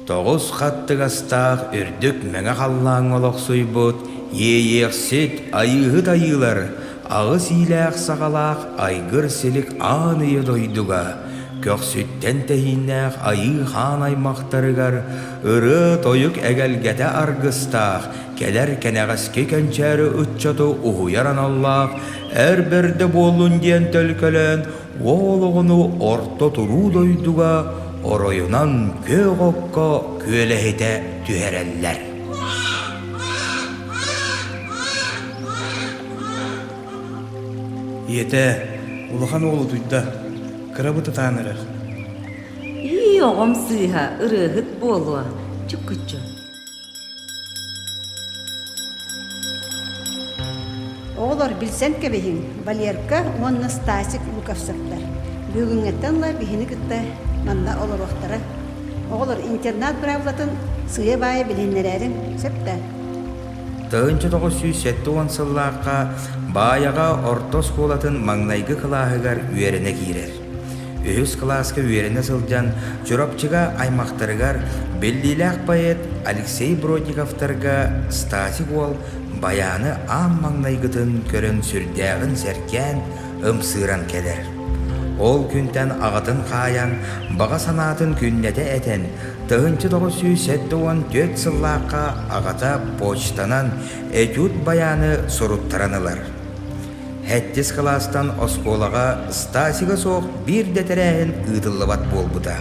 Тоҕус хаттыгастаах үрдүк мэҥэ халлааҥҥа олохсуйбут Иэйиэхсит, Айыыһыт айыылар аҕыс иилээх-саҕалаах айгыр-силик аан ийэ дойдуга, көхсүттэн тэһииннээх айыы хаан аймахтарыгар ырыа-тойук эгэлгэтэ аргыстаах, кэлэр кэнэҕэски кэнчээри ыччаты уһуйар аналлаах эр бэрдэ буоллун диэн төлкөлөөн уол оҕону орто туруу дойдуга оройунан күөх окко күөлэһитэ түһэрэллэр. Ийэтэ, улахан уол утуйда, кырабыт ытаан эрэр. Ии, оҕом сыыһа, ырыаһыт буолуо, чуккуччу. Оҕолор билсэн кэбиһиҥ, Валерка уонна Стасик Луковцевтар. Бүгүҥҥэттэн ыла биһини кытта манна олоруохтара. Оҕолор интернат быраабылатын сыыйа-баайа билиһиннэрээриҥ, сөп да? 1970 сыллаахха Баайаҕа орто оскуолатын маҥнайгы кылааһыгар үөрэнэ киирэр. Үһүс кылааска үөрэнэ сылдьан Чурапчыга аймахтарыгар биллиилээх поэт Алексей Бродниковтарга Стасик уол байааны аан маҥнайгытын көрөн сүрдээҕин сэргээн, ымсыыран кэлэр. Ол күнтэн аҕатын хаайан, баҕа санаатын күннэтэ этэн, 1974 сыллаахха аҕата почтанан этюд байааны суруттаран ылар. Сэттис кылаастан оскуолаҕа Стасига суох биир да тэрээһин ыытыллыбат буолбута.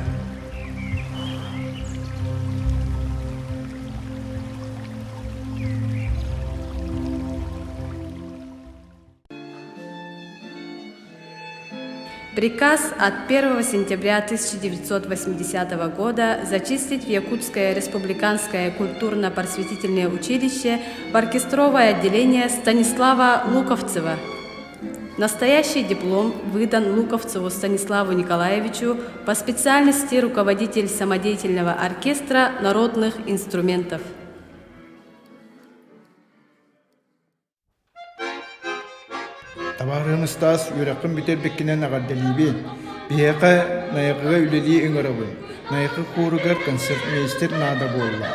Приказ от 1 сентября 1980 года зачислить в Якутское республиканское культурно-просветительное училище в оркестровое отделение Станислава Луковцева. Настоящий диплом выдан Луковцеву Станиславу Николаевичу по специальности руководитель самодеятельного оркестра народных инструментов. Табаарыһым Стас үөрэххин бүтэрбиккинэн эҕэрдэлиибин. Биһиэхэ Найахыга үлэлии ыҥырабын. Найахы кууругар концертмейстер наада буолла.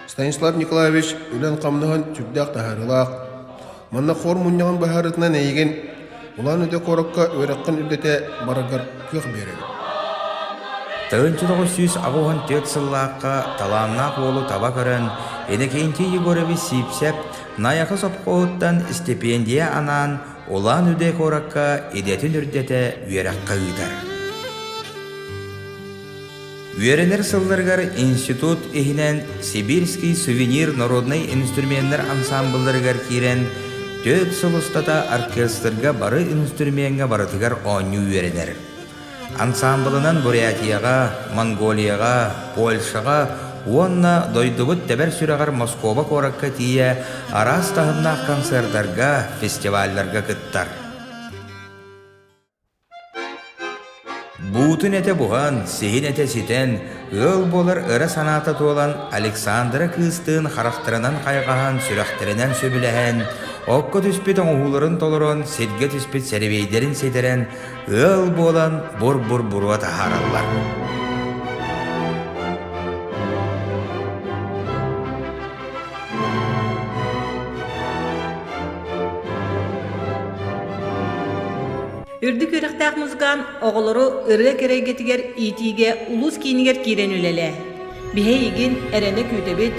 Станислав Николаевич үлэн-хамнаһын сүрдээх таһаарыылаах. Манна хор мунньаҕын быһаарыытынан эйигин Улан-Удэ куоракка үөрэххин үрдэтэ бараргар кыах биэрэбин. 1984 сыллаахха талааннаах уолу таба көрөн, Иннокентий Егорович Сиипсэп Найахы сопхуоһуттан стипендия анаан Улан-Удэ куоракка идэтин үрдэтэ үөрэххэ ыытар. Үөрэнэр сылларыгар институт иһинэн «Сибирский сувенир» народнай инструменнар ансаамбылларыгар киирэн, түөрт сыл устата оркестрга бары инструмеҥҥа барытыгар оонньуу үөрэнэр. Ансаамбылынан Бурятияҕа, Монголияҕа, Польшаҕа уонна дойдубут тэбэр сүрэҕэр Москуба куоракка тиийэ араас таһымнаах концердарга, фестивалларга кыттар. Буутун этэ буһан, сиһин этэ ситэн, ыал буолар ыра санаата туолан Александра кыыстыын харахтарынан хайҕаһан, сүрэхтэринэн сөбүлэһэн, окко түспүт оҥоһууларын толорон, сиргэ түспүт сэрэбиэйдэрин ситэрэн, ыал буолан бур-бур буруо таһаараллар. Үрдүк үөрэхтээх музыкант оҕолору ырыа кэрэ эйгэтигэр иитиигэ улуус киинигэр киирэн үлэлээ. Биһи эйигин эрэнэ күүтэбит.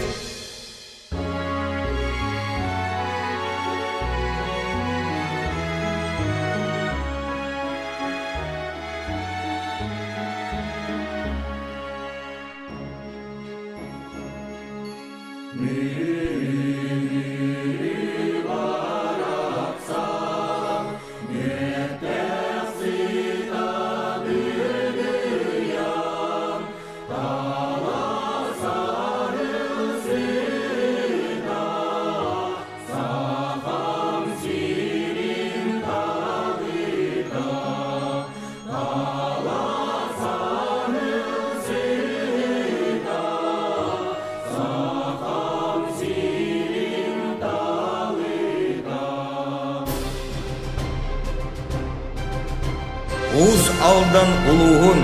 Уус Алдан улууһун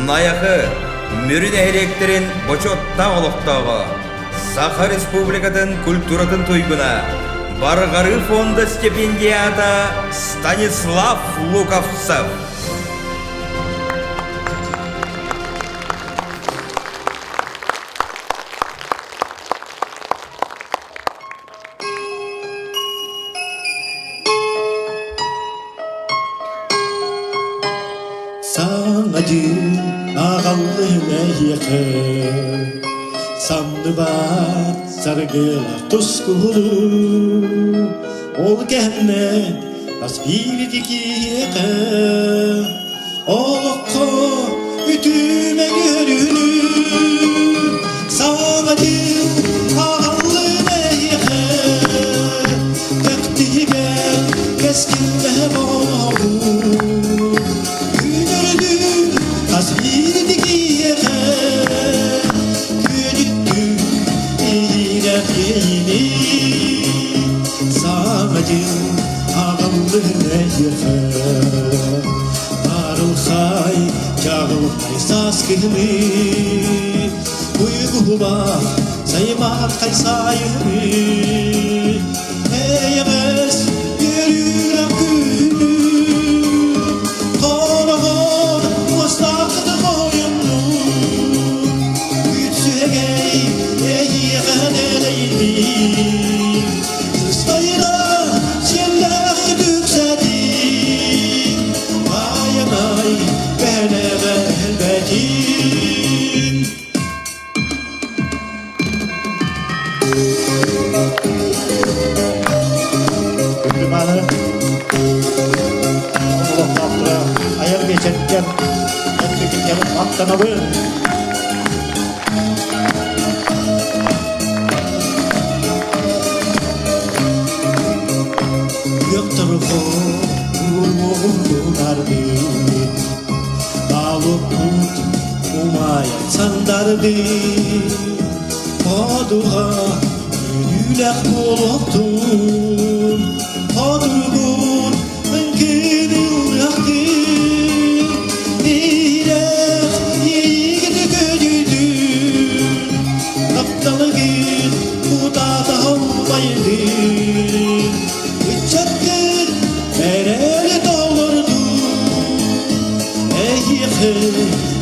Найахы, Мүрү нэһилиэктэрин бочуоттаах олохтооҕо, Саха Республикатын культуратын туйгуна, Барҕарыы фонда стипендиата Станислав Луковцев. Саҥа дьыл ааҕаллыһын эһиэхэ Санныбат саргылар тускулу Ол кэннэ бас биирди киһиэхэ Олоххо үтүмэн үөрүүнү Саҥа дьыл аҕаллын эйиэхэ Кэхтиһигэр кэскиллэһэ буолуҥ Күн хас биирди киһиэхэ Күөнүттүү иһирэх иэйиини Саҥа дьыл аҕаллын эйиэхэ Арылхай, чаҕылхай саас кыһыны Уйгуһулаах сайымаат сайыны Эйэҕэс үөрүүлээх күнү Хороҕор муостаахыт хойунну Үтсүһэгэй эйиэхэ нэлэйдии Сыстайда сиэллээх үксэтин Байанай бэлэҕэ элбэтин Күндүманы олохтоохторо айар биэчэргэр эппикиттэн махтанабын. Балыкпыт умайан сандарды Ходуга күнүүлэх буолуохтун Хотугун үҥкүнүлэхтин Иирэх иигин көдүтүн Тапталыгын кутаата умайдын Ыччаккын эрэли толордун Эһиэхэ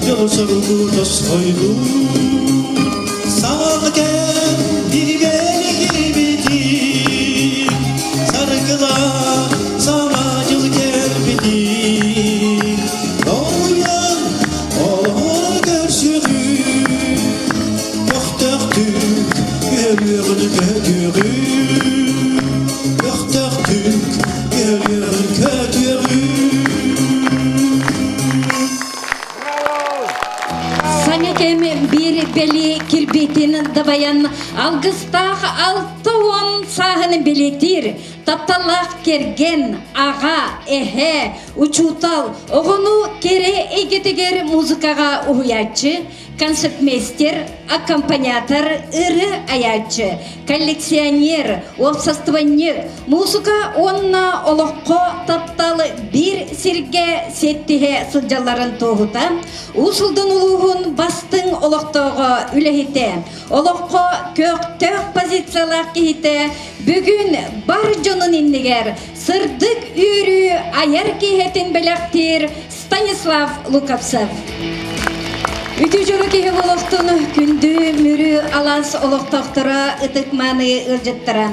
дьол-соргу тосхойдун Саҥа кэм биригэни кирбитин Саргыла саҥа дьыл кэлбитин Долгуйан олоҕун көрсүҕүн Көхтөөхтүк үөрүөҕүн көтүөҕүн Көхтөөхтүк үөрүөҕүн көтүөҕүн Саҥа кэм биир бэлиэ кирбиитин дабайан алгыстаах 60 сааһын бэлиэтиир тапталлаах кэргэн, аҕа, эһэ, учуутал, оҕону кэрэ эйгэтигэр музыкаҕа уһуйааччы, концертмейстер, аккомпаниатор, ырыа айааччы, коллекционер, уопсастыбанньык, муусука уонна олоххо таптал биир сиргэ сиэттиһэ сылдьалларын туоһута, Уус Алдан улууһун бастыҥ олохтооҕо үлэһитэ, олоххо көхтөөх позициялаах киһитэ бүгүн бар дьонун иннигэр сырдык үөрүү айар киэһэтин бэлэхтиир Станислав Луковцев. Үтүө дьоро киһи олохтун күндү Мүрү алаас олохтоохторо ытык-мааны ыалдьыттара.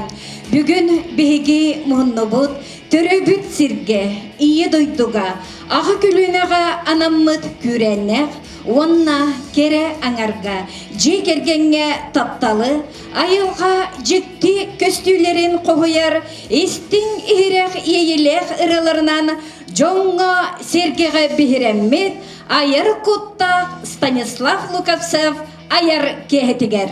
Бүгүн биһиги муһуннубут төрөөбүт сиргэ, ийэ дойдуга, аҕа көлүөнэҕэ анаммыт күүрээннээх уонна кэрэ аҥарга, дьиэ кэргэҥҥэ тапталы, айылҕа дьикти көстүүлэрин хоһуйар истиҥ иһирэх иэйиилээх ырыаларынан Дьоҥҥо сэргэҕэ биһирэммит айар куттаах Станислав Луковцев айар киэһэтигэр.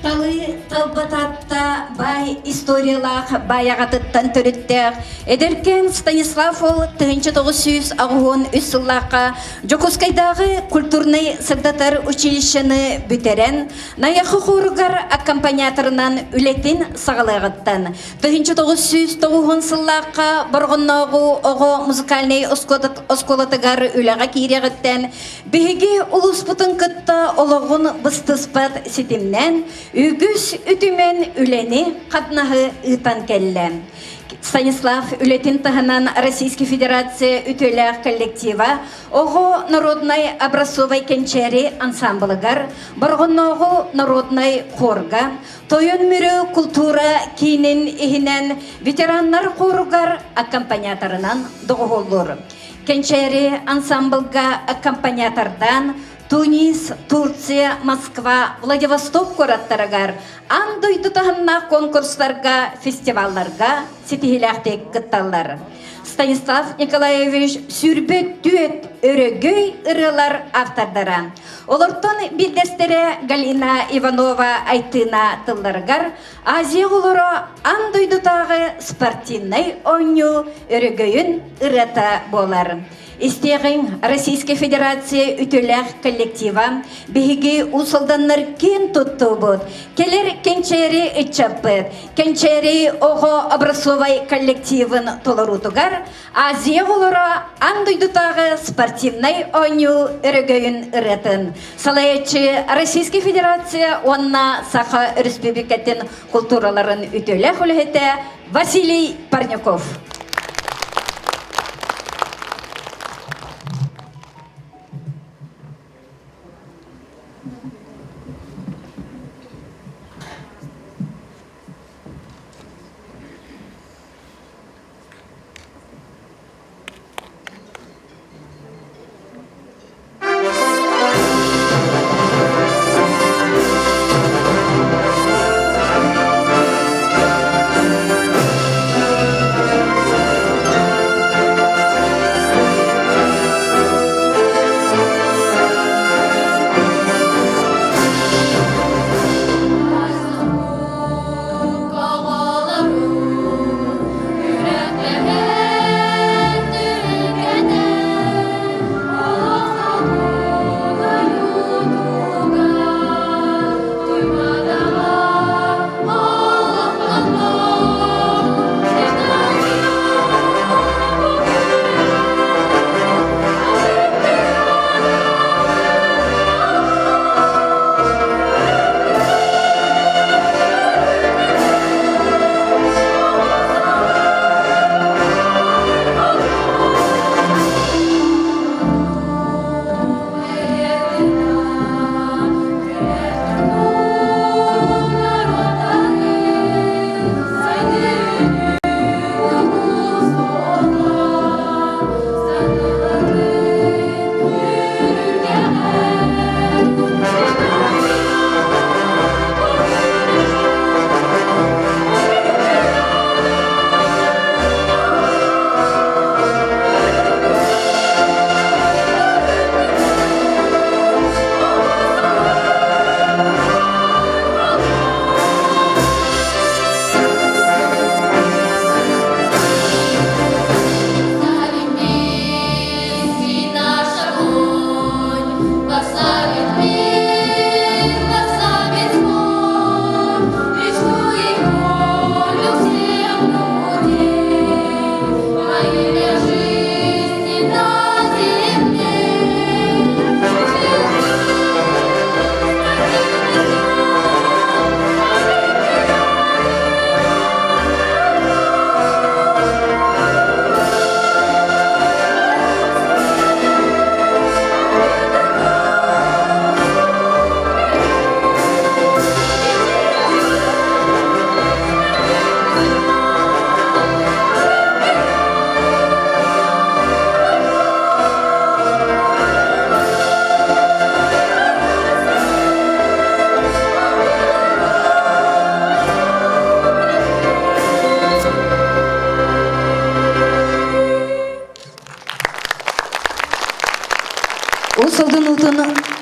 Талыы. Талба Таатта баай историялаах баайаҕатыттан төрүттээх эдэркээн Станислав Ол 1983 сыллаахха Дьокуускайдааҕы культурнай сырдатар училищены бүтэрэн, Найахы хууругар аккомпаниаторынан үлэтин саҕалыаҕыттан 1909 сыллаахха Борҕоннооҕу оҕо музыкальнай оскуолатыгар үлэҕэ киириэҕиттэн биһиги улууспутун кытта олоҕун быстыспат ситимнээн үгүс үтүмэн үлэни-хатнаһы ыытан кэллэ. Станислав үлэтин таһынан Российскай Федерация үтүөлээх коллектива оҕо народнай образцовай кэнчээри ансамблыгар, Борҕоннооҕу народнай хорга, Тойон Мүрү култуура киинин иһинэн ветераннар хоругар аккомпаниаторынан доҕуһуоллуур. Кэнчээри ансамблга аккомпаниатордаан Тунис, Турция, Москва, Владивосток куораттарыгар аан дойду таһымнаах конкурстарга, фестивалларга ситиһиилээхтик кытталлар. Станислав Николаевич сүүрбэ түөрт өрөгөй ырыалар автордара. Олортон биирдэстэрэ Галина Иванова Айтыына тылларыгар Азия оҕолоро аан дойдутааҕы спортивнай оонньуу өрөгөйүн ырыата буолар. Истиэҕиҥ Российскай Федерация үтүөлээх коллектива биһиги Уус Алданнар киэн туттуубут, кэлэр кэнчээри ыччаппыт, кэнчээри оҕо образцовай коллективын толоруутугар Азия оҕолоро аан дойдутааҕы спортивнай оонньуу өрөгөйүн ырыатын салайааччы Российскай Федерация уонна Саха Өрөспүүбүлүкэтин култуураларын үтүөлээх үлэһитэ Василий Парняков.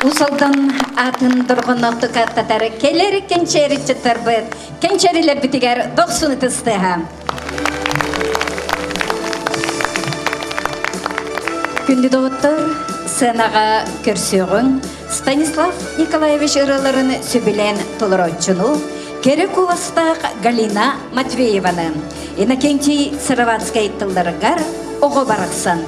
Уус Алдан атын дорҕоноохтук ааттатар кэлэр кэнчээриччиттарбыт кэнчээрилэрбитигэр дохсун ытыстыаһа. Күндү доҕоттор, сценаҕа көрсүөҕүҥ Станислав Николаевич ырыаларын сөбүлээн толорооччуну кэрэ куоластаах Галина Матвееваны Иннокентий Сыроватскай тылларыгар оҕо барахсан.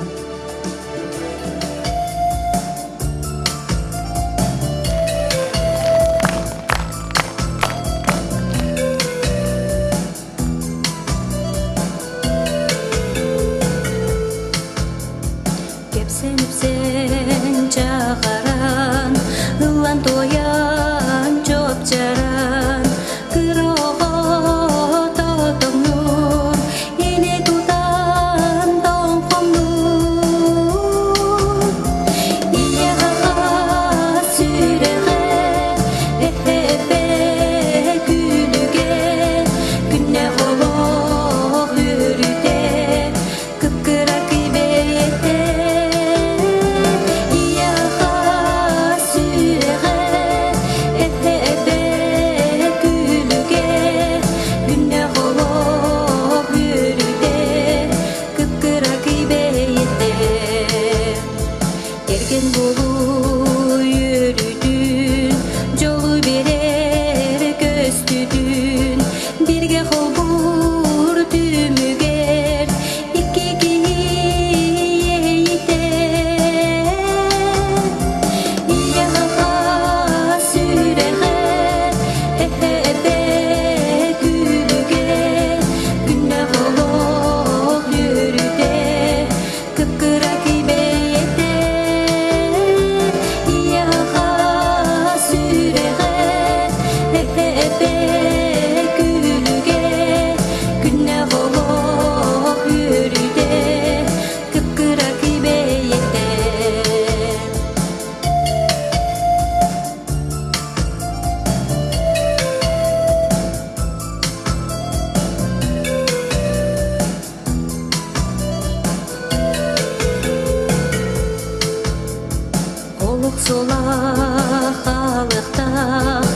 Кэпсэн-ипсэн чаҕаран, ыллан-туойан чуопчаран, кыра оҕо тотоҥнуур, илэ тутан тоҥхоҥнуур. Ийэҕэ сүрэҕэ, эппэ күлүгэ, күннээх олох үөрүүтэ, Кыпкыра кибэйэтэ, ийэҕэ сүрэҕэ, эбэ күлүгэ, күннээх олох үөрүүтэ, кыпкыра кибэйэтэ. Кэргэн буолуу үөрүүтүн, дьолу биэрэр көстүүтүн, бииргэ холбуур түмүгэр икки киһи иэйитэ. Ийэҕэ сүрэҕэ, эбэ күлүгэ, күннээх олох үөрүүтэ, Кыпкыра кибэйэтэ, ийэҕэ сүрэҕэ, эпэ күлүгэ, күннээх олох үөрүүтэ, кыпкыра кибэйэтэ. Олох суола хаалыахтаах,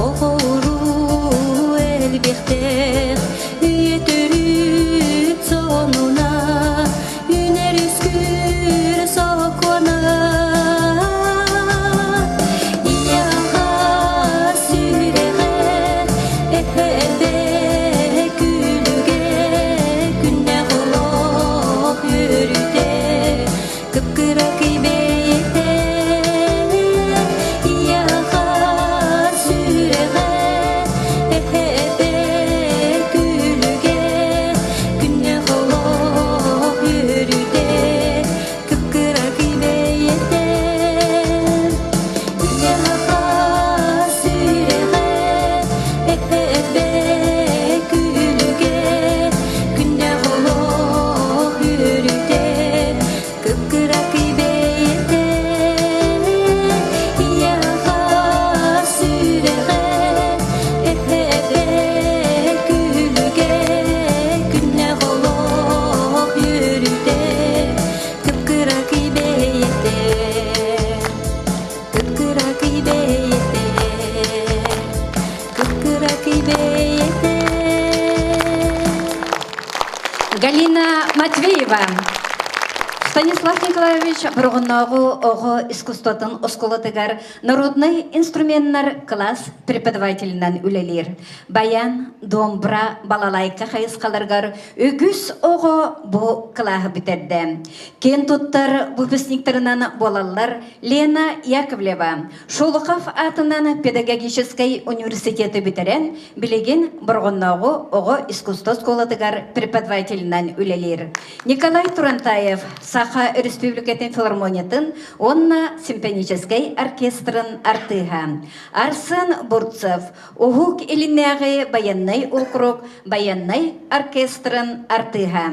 оҕо-уруу элбиэхтээх, үйэ төрүт сонуна, үүнэр үскүүр сокуона. Ийэҕэ сүрэҕэ, эбэ күлүгэ, күннээх олох үөрүүтэ, кыпкыра кибэйэтэ, ийэҕэ сүрэҕэ, эбэ күлүгэ, күннээх олох үөрүүтэ, кыпкыра кибэйэтэ. Ийэҕэ сүрэҕэ, эбэ күлүгэ, күннээх олох үөрүүтэ, кыпкыра кибэйэтэ. Ийэҕэ сүрэҕэ, эбэ күлүгэ, күннээх олох үөрүүтэ, кыпкыра кибэйэтэ. Кыпкыракый бэйэтэ, кыпкыракый бэйэтэ. Галина Матвеева. Станислав Николаевич Бороҕоннооҕу оҕо искусствотын оскуолатыгар народнай инструменнар класс преподавателинэн үлэлиир. Баян, домбра, балалайка хайысхаларыгар үгүс оҕо бу кылааһы бүтэрдэ. Киэн туттар выпускниктарынан буолаллар Лена Яковлева Шолохов аатынан педагогическай университеты бүтэрэн, билигин Борҕоннооҕу оҕо искусство оскуолатыгар преподавателинэн үлэлиир. Николай Турантаев Саха Өрөспүүбүлүкэтин филармониятын уонна симфоническай оркестрын артыыһа. Арсен Бурцев Уһук Илиннээҕи байыаннай округ байыаннай оркестрын артыыһа.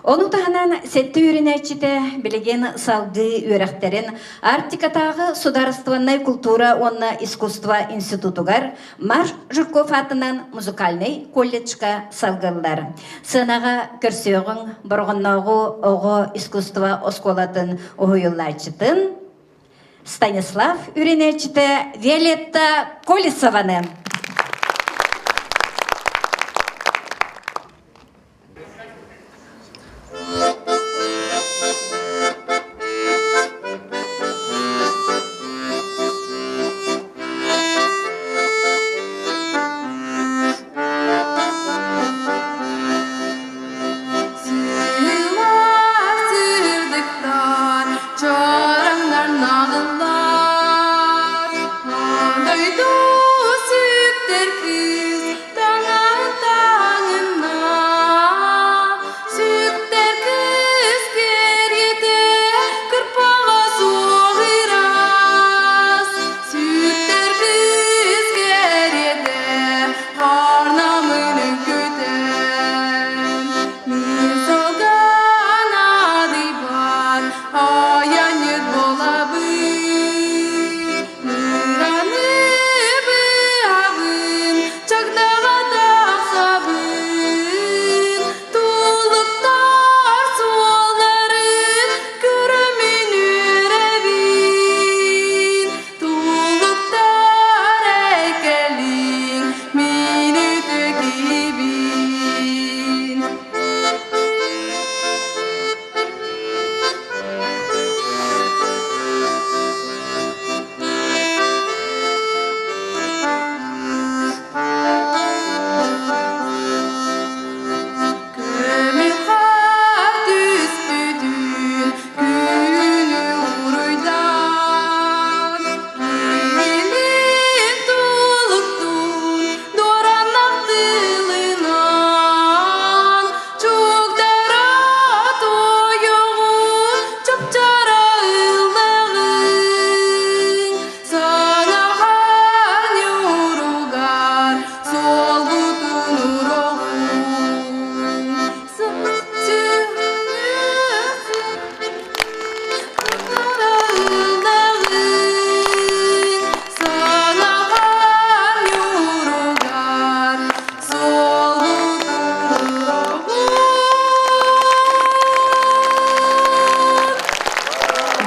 Ону таһынан сэттэ үөрэнээччитэ билигин салгыы үөрэхтэрин Арктикатааҕы судаарыстыбаннай култуура уонна искусство институтугар Марш Жирков аатынан музыкальнай колледжка салгыллар. Сыанаҕа көрсүөҕүҥ Бороҕоннооҕу оҕо искусство оскуолатын уһуйуллааччытын. Станислав үөрэнээччитэ Виолетта Колесованы. Сыылар сырдыктар, чараҥнар наҕыллар, Дойду сүктэр кыыс таҥа таҥынна, Сүктэр кыыс кэриэтэ кырпаҕа суох ыраас, Сүктэр кыыс кэриэтэ Харнамын көтөн, Мин салган адыйбар айанньыт буолабын. Мыраны быһабын, чагдаҕа тахсабын. Тулуктар суолларын көрөммүн үөрэбин. Тулуктар эйкэлиҥ мин үтүө киһибин. Көмүл-хаар түспүтүн күнү уруйдаан, Киһилик тулуктуун дуораннах тылынан, Чугдара тойоҕун чапчара ыллаҕыҥ, Саҥаһар ньууругар суолгутун уроҕун.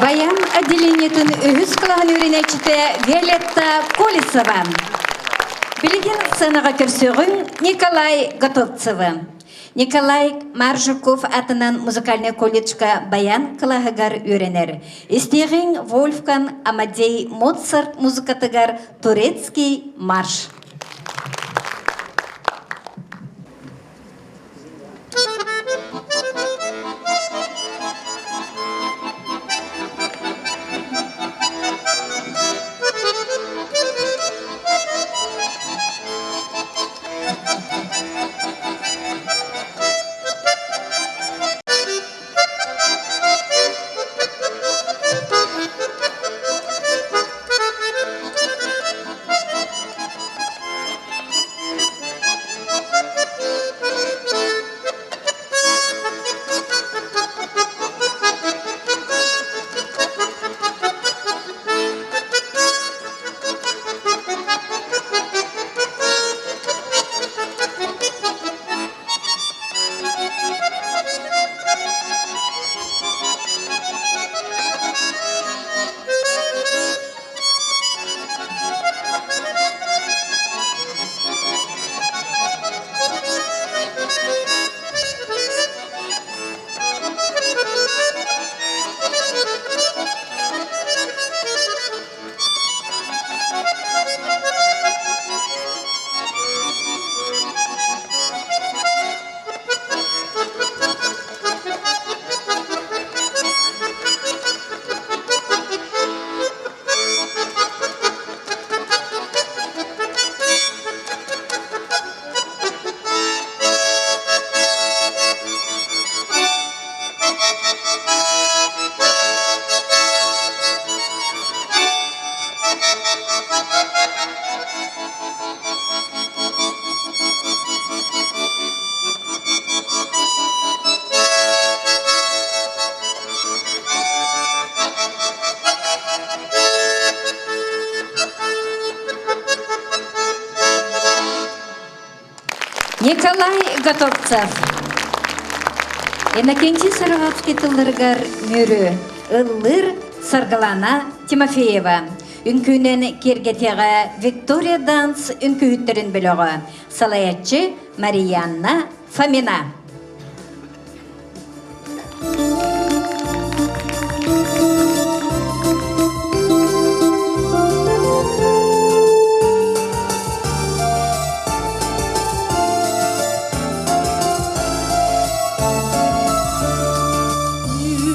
Баян отделениетын үһүс кылааһын үөрэнээччитэ Виолетта Колесова. Билигин сценаҕа көрсүөҕүҥ Николай Готовцевы. Николай Маржуков атынан музыкальнай колледжка баян кылааһыгар үөрэнэр. Истиэҕиҥ Вольфган Амадей Моцарт музыкатыгар турецкий марш. Николай Готовцев. Иннокентий Сарыгацкий тылларыгар Мүрү, ыллыр Саргылана. Тимофеева. Үҥкүүнэн киэргэтиэҕэ Виктория Данс үҥкүүһүттэрин бөлөҕө, салайааччы Марианна Фомина.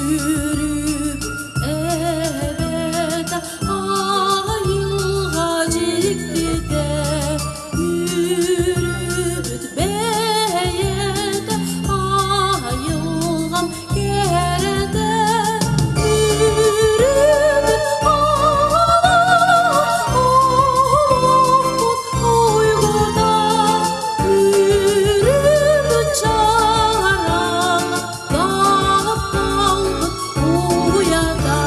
Үөрүп эбэтэ айылҕа дьиктитэ Үөрүбүт бэйэтэ айылҕам кэрэтэ Үөрүбүт олохпут уйгута Үөрүбүт чараҥ тапталбыт уйата.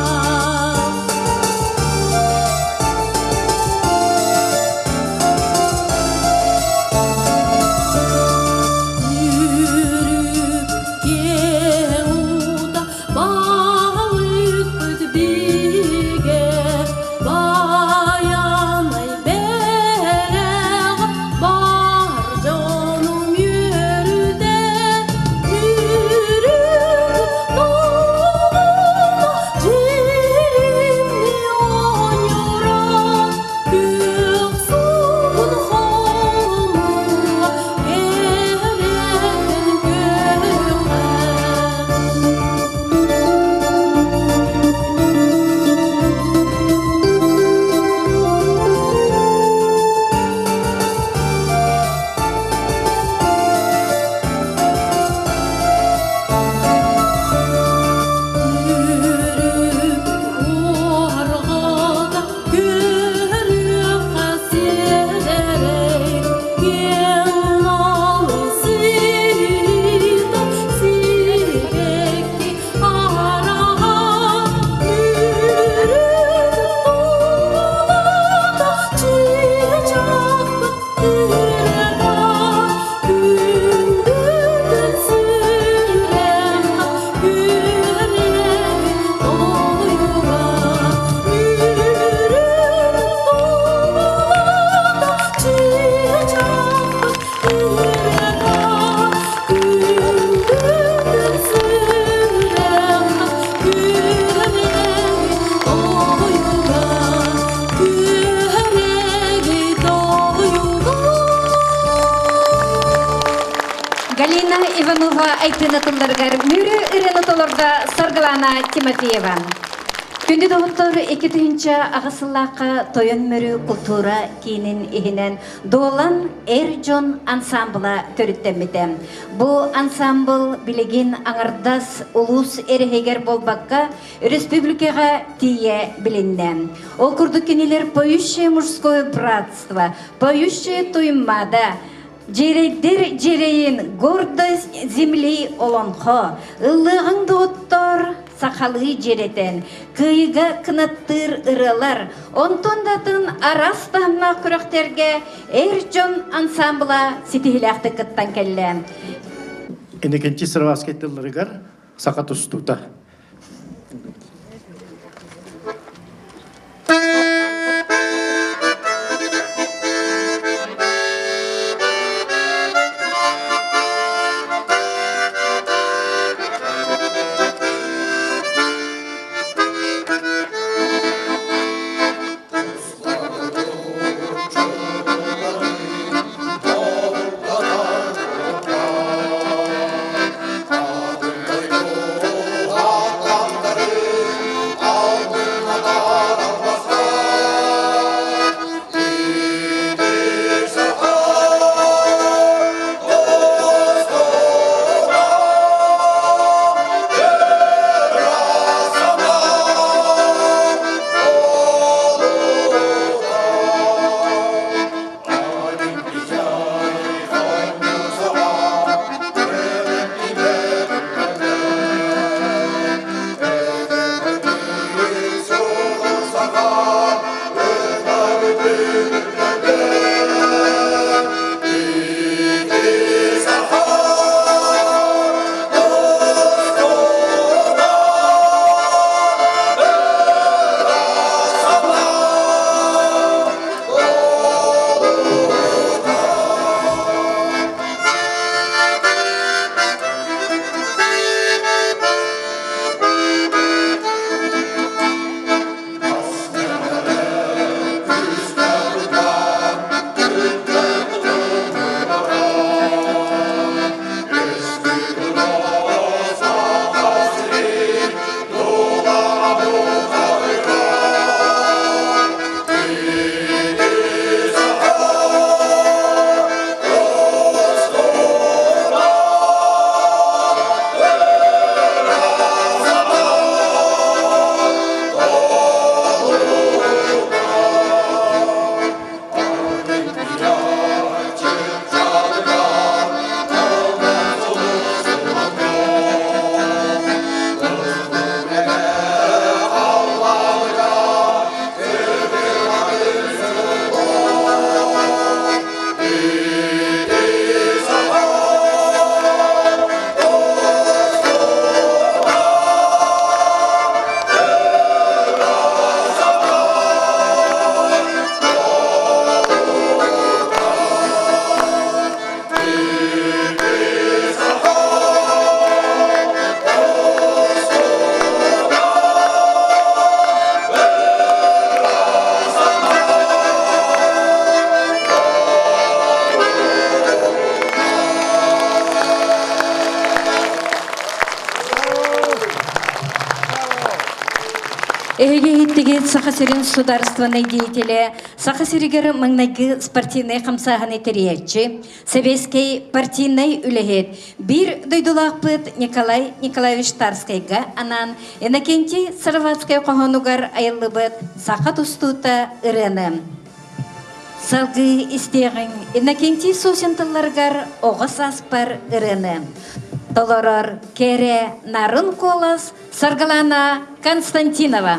Үөрүп киэҥ уута балыкпыт бигэ, Байанай бэлэҕэ бар дьонум үөрүтэ. Үөрүп дьиримни оонньуура, Күөх сугун хомула кэрэтин көрүҕэ. Үөрүп уорҕата көрүөххэ сиэрэй, киэҥ налын сыыта сибэкки араҕа. Үөрүп тулата чыычаахпыт ырыата, күндүтүн сүрэххэ күөрэги тойуга. Үөрүп тулата чыычаахпыт ырыата, күндүтүн сүрэххэ күөрэги тойуга, күөрэги тойуга. Галина Иванова Айтыына тылларыгар Мүрү ырыаны толордо Саргылана Тимофеева. Күндү доҕоттор, 2008 сыллаахха Тойон Мөрү култуура киинин иһинэн Дуолан эр дьон ансаамбыла төрүттэммитэ. Бу ансаамбыл билигин аҥардас улуус эрэһигэр буолбакка, республикаҕа тиийэ билиннэ. Ол курдук кинилэр «Поющее мужское братство», «Поющее Туймаада», Дьиэрэйдэр дьиэрэйин гордость земли олоҥхо, ыллыаҕыҥ доҕоттоор сахалыы дьиэрэтэн, кыайыыга кынаттыыр ырыалар, онтон да атын араас таһымнаах күрэхтэргэ эр дьон ансаамбыла ситиһиилээхтик кыттан кэллэ. Иннокентий Сыроватский тылларыгар саха тустуута. Саха сирин судаарыстыбаннай деятелэ, Саха сиригэр маҥнайгы спортивнай хамсааһыны тэрийээччи, сэбиэскэй партийнай үлэһит, биир дойдулаахпыт Николай Николаевич Тарскайга анаан Иннокентий Сыроватскай хоһоонугар айыллыбыт «Саха тустуута» ырыаны. Салгыы истиэҕиҥ Иннокентий Сосин тылларыгар оҕо сааспар ырыаны. Толорор кэрэ нарын куолас Саргылана Константинова.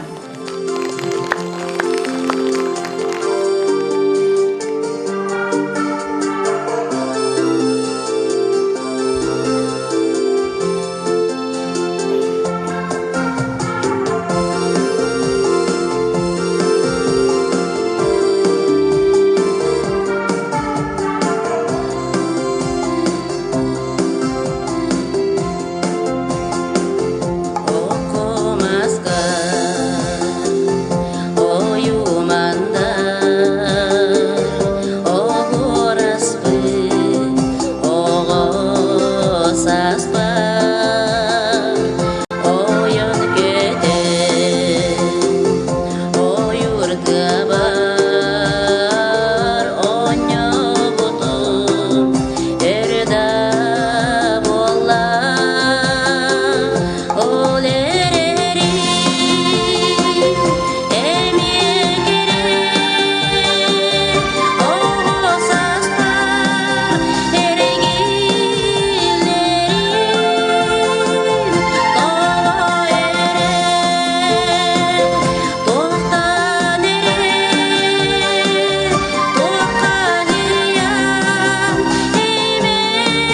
Окко-маска ойумандар оҕуораспыт оҕо сааспар Ойон көтөн ойуур тыабар оонньообутум өр да буолла ол эрээри эмиэ кэрэ оҕо сааспар эргиллэрим тоҕо эрэ туохтан эрэ туохханыйан имэнэбин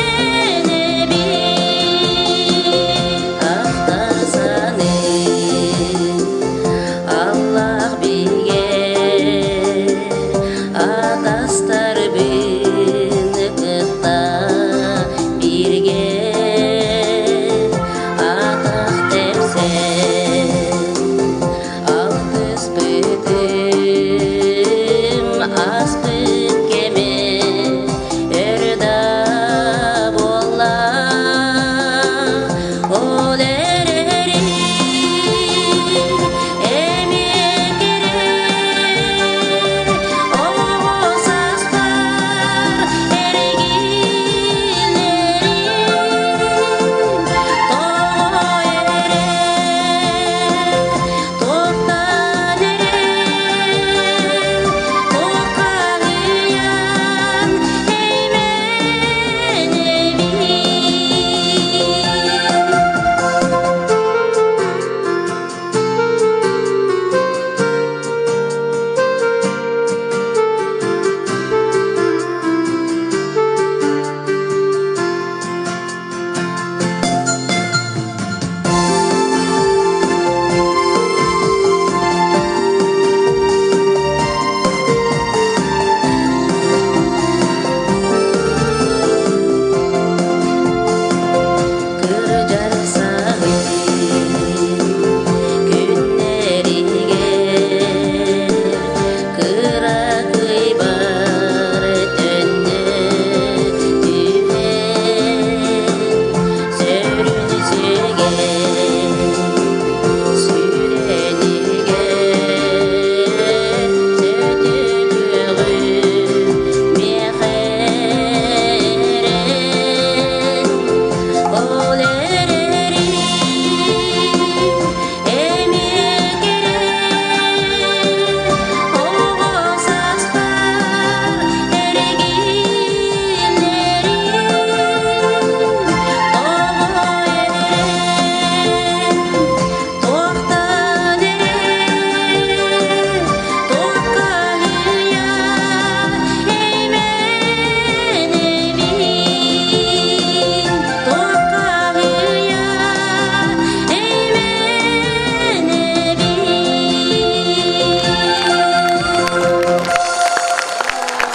ахтар-саныыр Аллах бигэ атастарбын кытта бииргэ атах тэпсэн алтыспытым ааспыт кэмэ өр да буолла ол эрээри эмиэ кэрэ оҕо сааспар эргиллэрим тоҕо эрэ туохтан эрэ туоххаһыйан эймэнэбин. Кырдьар саҕын күннэригэр кыракый бар төннө түһэн сөрүн сүгэн сүрэнигэр сөтөлүөҕүм миэхэ эрэн ол эрээри эмиэ кэрэ оҕо сааспар эргиллэрим тоҕо эрэ туохтан эрэ туоххаһыйан эймэнэбин туоххаһыйан эймэнэбин.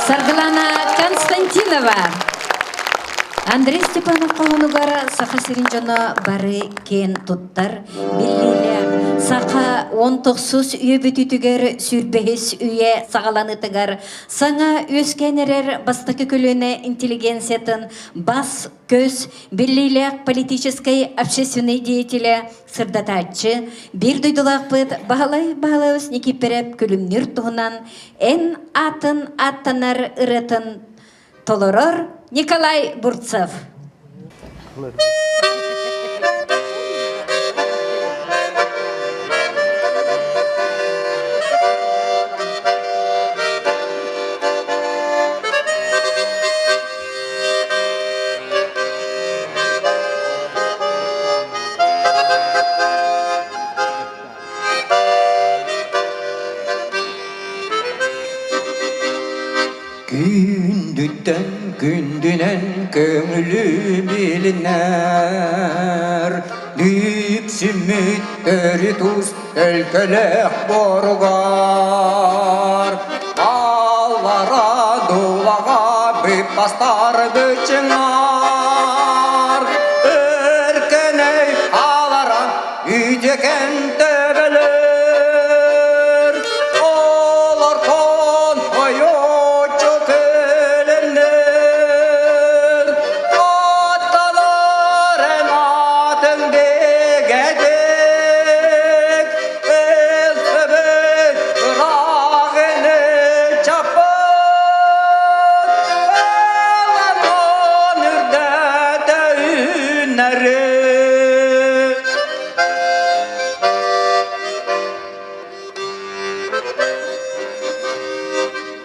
Саргылана Константинова. Андрей Степанов хоһоонугар Саха сирин дьоно бары киэн туттар, биллиилээх саха он тохсус үйэ бүтүүтүгэр сүүрбэһис үйэ саҕаланыытыгар саҥа үөскээн эрэр бастакы көлүөнэ интеллигенциятын бас-көс биллиилээх политическай общественнай деятелэ сырдатааччы биир дойдулаахпыт Баһылай Баһылайабыс Никииппэрэп Күлүмнүүр туһунан эн аатын ааттанар ырыатын толорор Николай Бурцев. Күндүттэн күндүнэн көҥүлү билинэр, Дүпсүммүт төрүт ус төлкөлөөх боругар. Аллара дулаҕа быппастар быччыҥар, Өркөнөй алара үтүөкэн төбөлөр, Олортон ойуччу көлөннөр, Атталар эн атын бигэтик, Өлсөбүт ыраах ини чаппыт, Ыланон үрдэтэ үүнэри.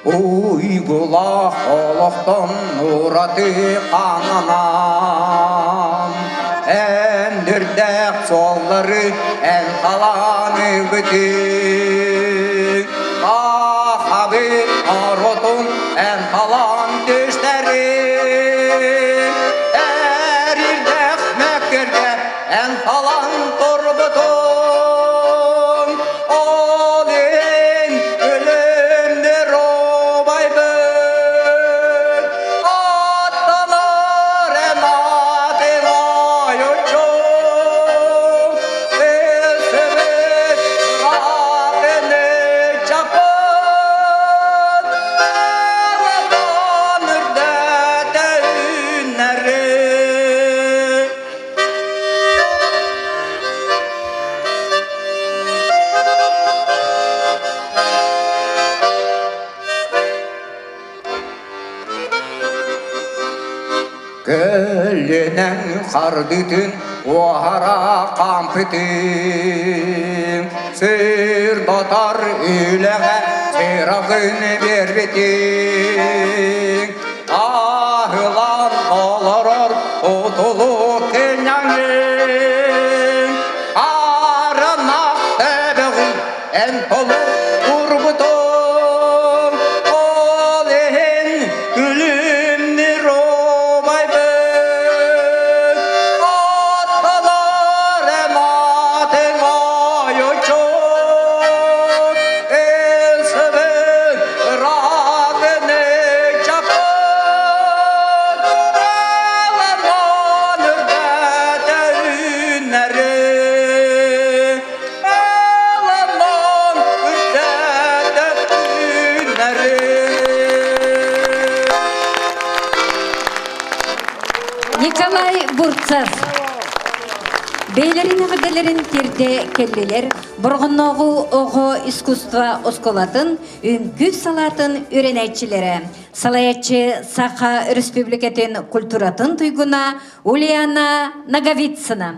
Уйгулаах олохтон ураты хананан, Эндирдээх суоллары эн талааны бүтүн, Ахабыт норуотун эн талаан түстэри, Эрирдээх мөккүргэ эн талан турбутун, Ол иһин өлүмнүр убайбыт, Аттанар эн атын ойуччу, Билсибит ыраах чаппыт, Ылынан үрдэтэ үүнэри. Көлүнэн хардытын уоһара хаампытын, Сырдатар үлэҕэ сыраҕын биэрбитин, Аһылан олорор утулу кыняҥын, Аранах төбөҕүн эн толук урбутун, Ол иһин күлүмнүр убайбыт, Атталар эн атыҥ ойуччу, Ылсыбыт ыраатыны чаппыт, Аларман үрдэтэ үүнэри. Аламан үрдэтэ үүнэри. Николай Бурцев. Бэйлэрин эҕэрдэлэрин тиэрдэ кэллилэр Борҕоннооҕу оҕо искусство оскуолатын үҥкүү салаатын үөрэнээччилэрэ, салайааччы Саха Өрөспүүбүлүкэтин культуратын туйгуна Ульяна Ноговицына.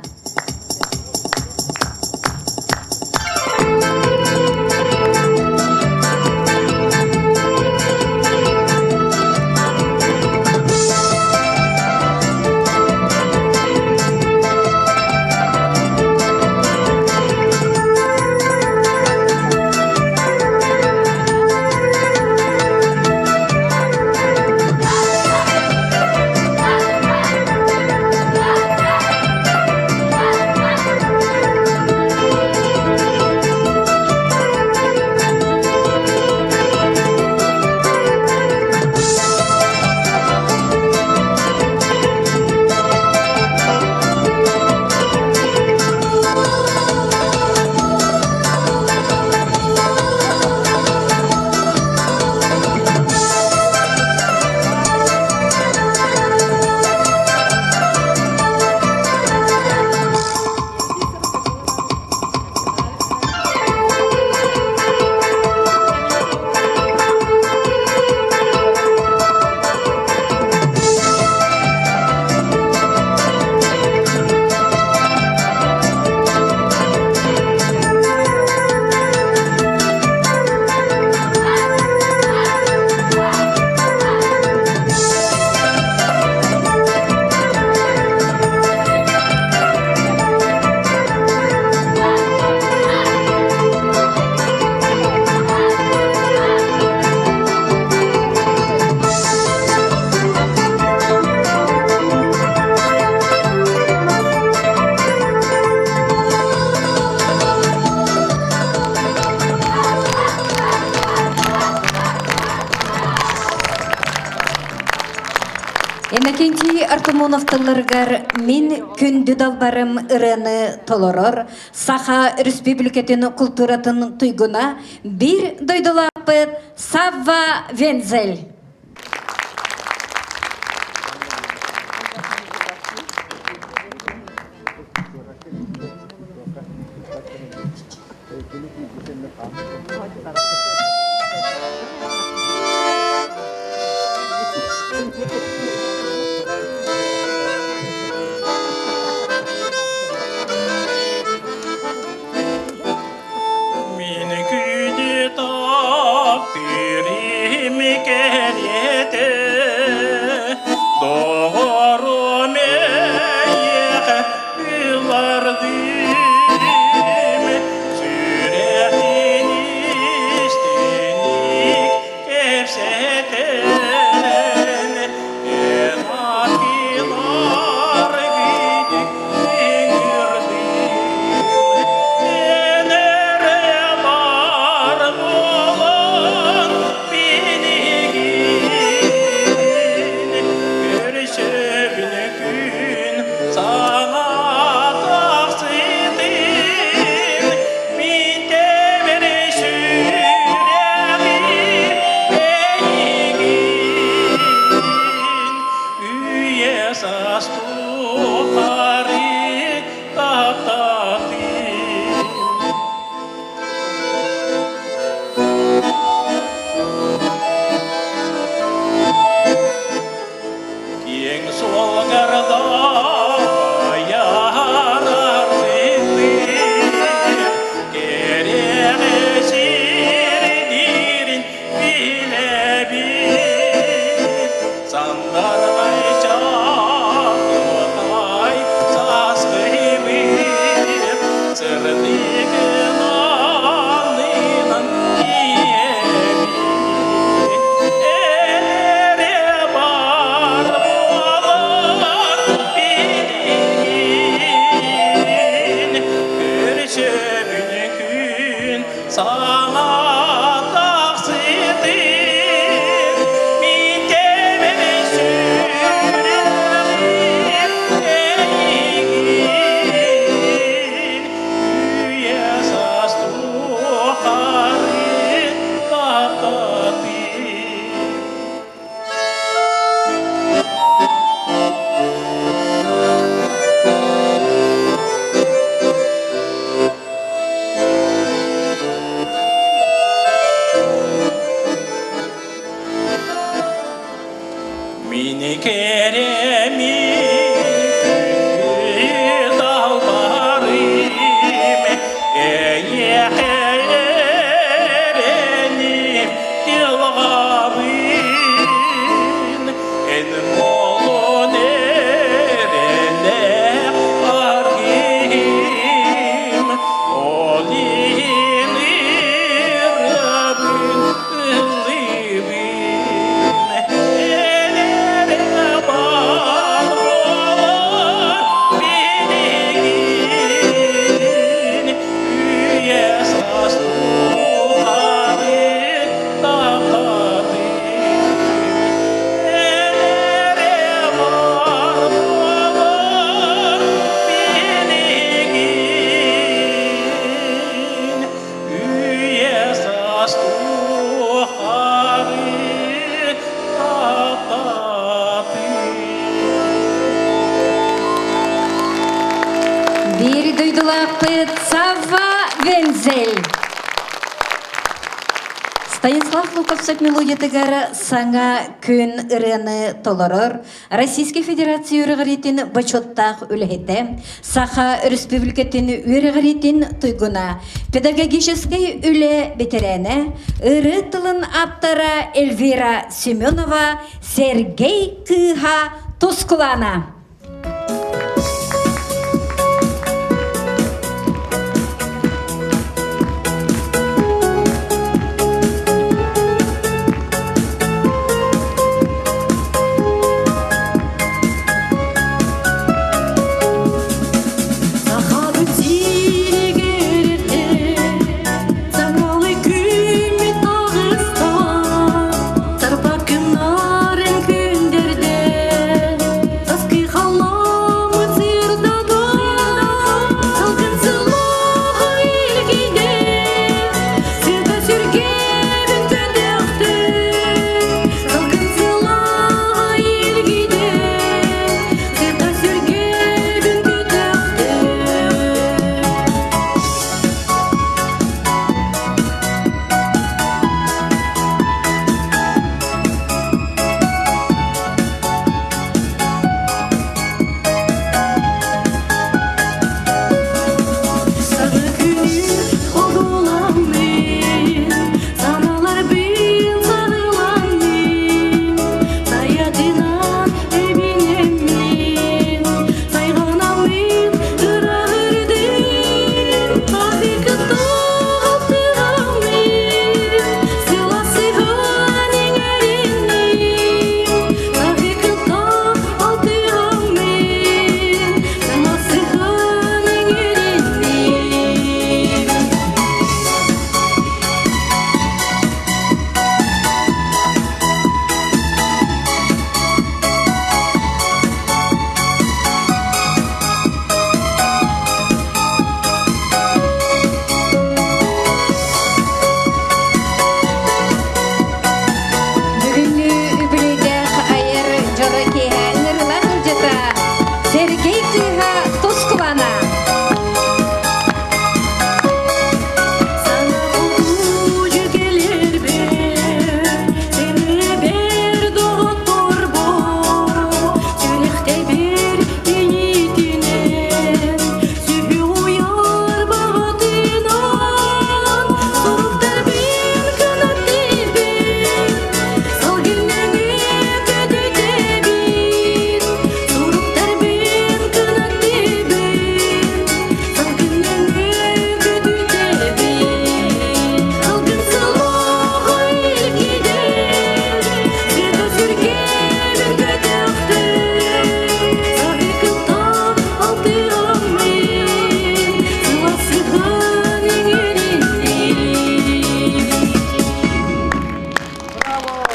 Иннокентий Артамонов тылларыгар «Мин күндү далбарым» ырыаны толорор Саха Республикатын култууратын туйгуна биир дойдулаахпыт Савва Вензель. Мин күнү таптыырым кэриэтэ, доҕорум эйиэхэ ыллардым, сүрэхин истиник кэпсэтэн, эн атылар гидик ыҥырдым, эн эрэ бар буолан Билигин көрсөбүн күн саҥа тахсытын мин тэбэр сүрэҕим эйигин үйэ саас тухары таптатым. Киэҥ суолгарда кэрэҕэ сирдиирин билэбин. Сандарҕай чаҕылхай сааскыйбыт сырдыгын аннынан тиийэбин. Эрэ бар буолан билигин көрсөбүн күн саҥа тахсытын мин тэбэр сүрэҕим эйигин үйэ саас тухары таптатыы. Мини керемин далбарым эйэхэреним дилҕабын эн молон эрэлээх аргыым ол иһин ырыабын ыллыыбын элэрэ баар буолар билигин үйэ саас тухары таптатым элэрэ баар буолар билигин үйэ саас тухары таптатым. Биир дойдулаахпыт Савва Вензель. Станислав Луковцев мелодиятыгар саҥа күн ырыаны толорор Российскай Федерация үөрэҕириитин бочуоттаах үлэһитэ, Саха Өрөспүүбүлүкэтин үөрэҕириитин туйгуна, педагогическай үлэ бэтэрээнэ, ырыа тылын ааптара Эльвира Семенова, Сергей Кыыһа Тускулаана. Сахабыт сиригэр саҥалыы күммүт таҕыста, сарбакыннарын күндэрдэ.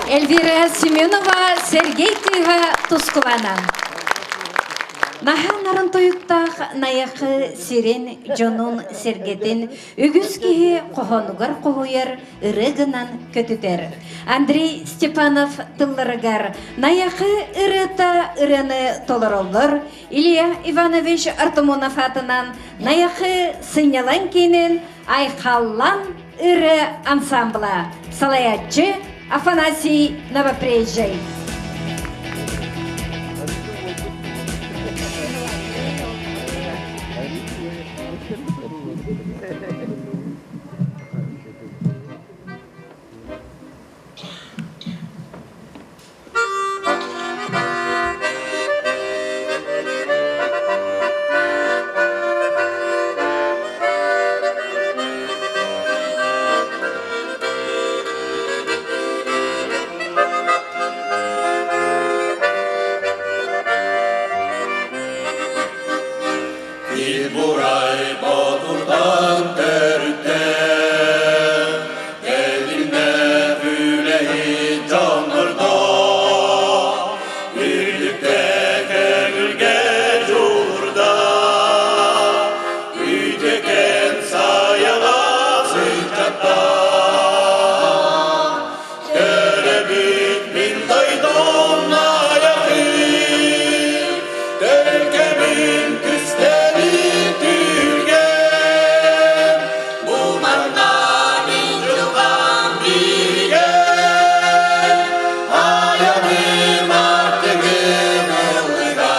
Эльвира Семенова, Сергей кыыһа Тускулана. Наһаа нарын тойуктаах Найахы сирин, дьонун, сэргэтин үгүс киһи хоһоонугар хоһуйар, ырыа гынан көтүтэр. Андрей Степанов тылларыгар Найахы ырыата ырыаны толороллор Илья Иванович Артамонов аатынан Найахы сынньалаҥ киинин Айхаллан ырыа ансамбла салайааччы Афанасий Новопрежжай. Бурай Ботурдан төрүттээх, Тэтимнээх үлэһит дьоннордоох, Үрдүктээх көҥүлгэ дьулуурдаах, Үтүөкэн сайаҕас ыччаттаах. Төрөбүт мин дойдум Найахы, Төлкөбүн күстэбит түргэн, Бу манна мин дьылҕам бигэ, Айаным артыгын ыллыга.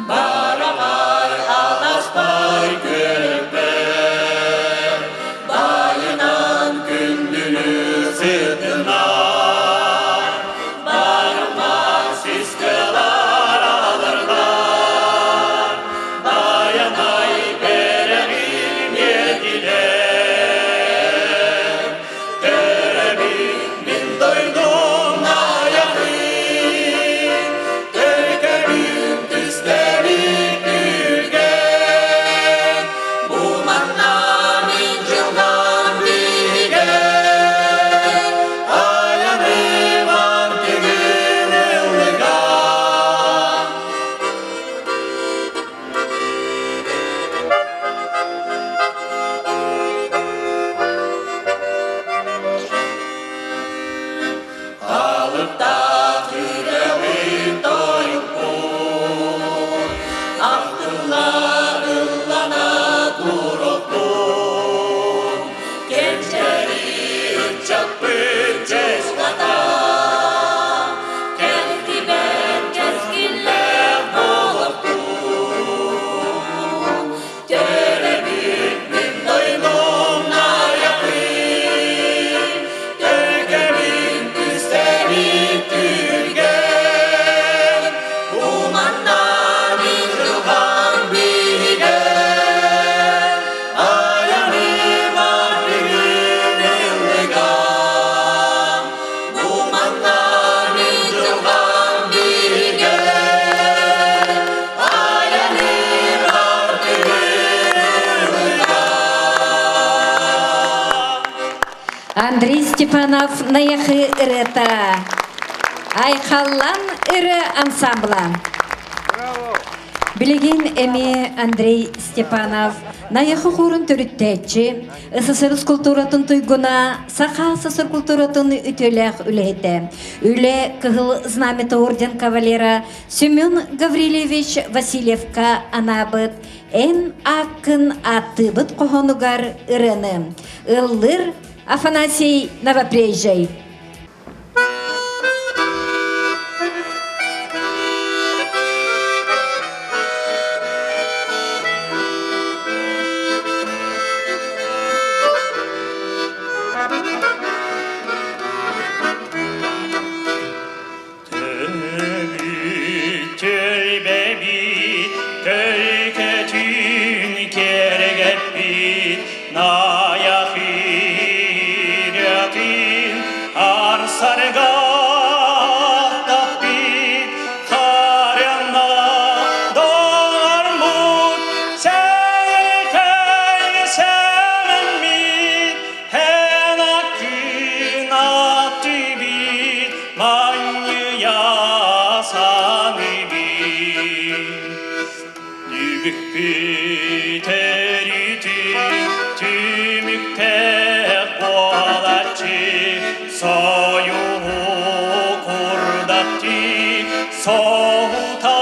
Барамай аласпай күөлбэр, Байынан күндүлү сытынар, Барымар сискылар алырлар, Баянай бэрэҕин иэтилэр. Төрөбүт мин дойдум Найахы, Төлкөбүн түстэбит түргэн, Бу манна мин дьылҕам биһигэ, Айаным артыгын ыллыга. Алыптаах үрэҕи тойукпут, Ахтыллар ыллана туруохпут, Кэнчэри ыччаппыт чэс хата, Кэлтибэт кэскиллээх буолуохтун. Төрөбүт мин дойдум Найахы, Төлкөбүн түстэбит түргэн, Уманнар мин дьылҕам биһигэ, Айаным артыгын ыллыга. Уманнар мин дьылҕам биһигэ, Айаным артыгын ыллыга. Андрей Степанов Найахы ырыата. Айхаллан ырыа ансамбла. Билигин эмиэ Андрей Степанов Найахы хуурун төрүттээччи, СССР култууратын туйгуна, Саха СССР култууратын үтүөлээх үлэһитэ, Үлэ Кыһыл Знамята орден кавалера Семен Гаврильевич Васильевка анаабыт Эн ааккын ааттыыбыт хоһоонугар ырыаны ыллыр Афанасий Новопрежжай. Төлбэбит, төлкөтүн кэргэппит, Найахыратын Түмүктээх буолаччы Сойуһу курдаттыы Соһута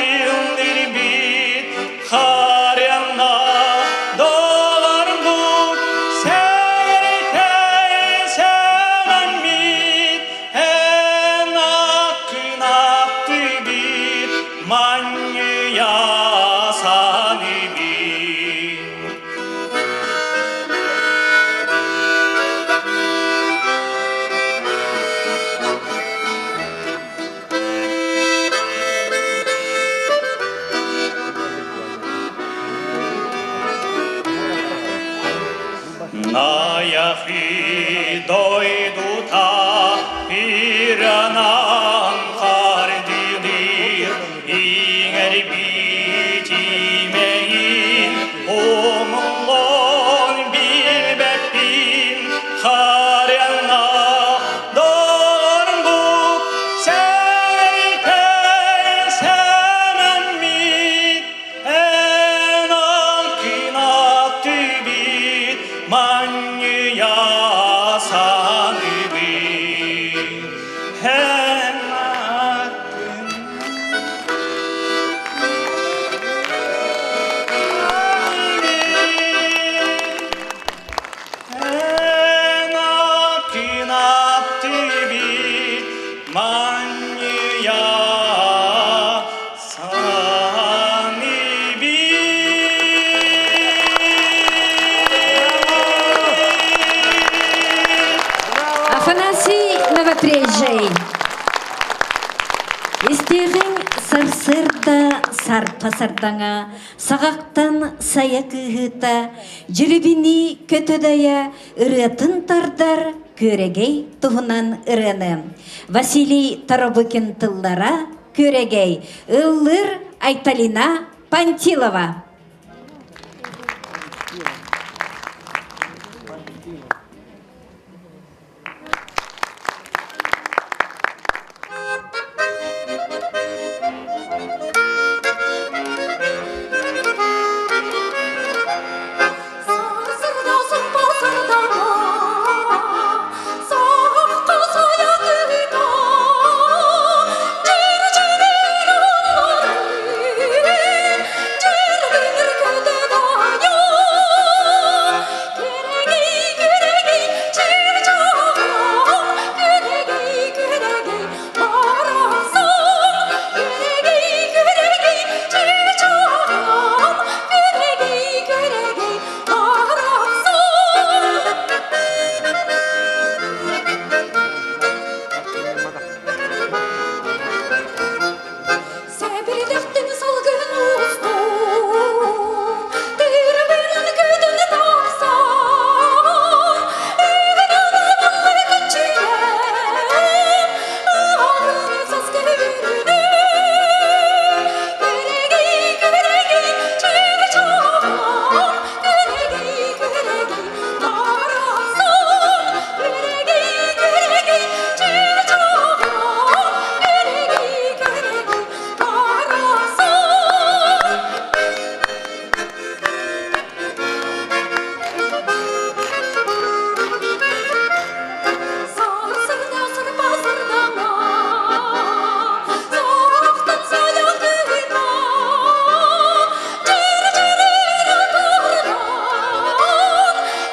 иллирбит Харыанна доҕорбут Сэртэй сэнэммит Эн аккын аттыбыт Манньыйа саныыбыт. Наяхи дойдута пиранан хардылыр иҥэр битимэйин умуллон билбэппин харыанна доҕорбут сэртэй сэнэммит Эн алкинаттыбит манньыйа саныбыт. Эн Эн акинаттыбит манньыйа Афанасий Новопрежжей. Истиэҕиҥ сарсыарда сарпа сардаҥа, саҕахтан сайа кыыһыыта, дьирибинии көтө-дайа ырыатын тардар күөрэгэй туһунан ырыаны. Василий Торобыкин тыллара Күөрэгэй, ыллыыр Айталина Пантилова. Сэбирдэхтин салгын устун, тыырбынан көтөн тахсан, үгүнэн күчүйэн, аһын саскы бүрүнү, күрэгэй, күрэгэй, чыычаах, күрэгэй, күрэгэй, барахсан, күрэгэй, күрэгэй, чыычаах, күрэгэй, күрэгэй, барахсан. Сарсырда сырпа сырдана, Соқтан сояқ күйна, Жер-жерін атардан,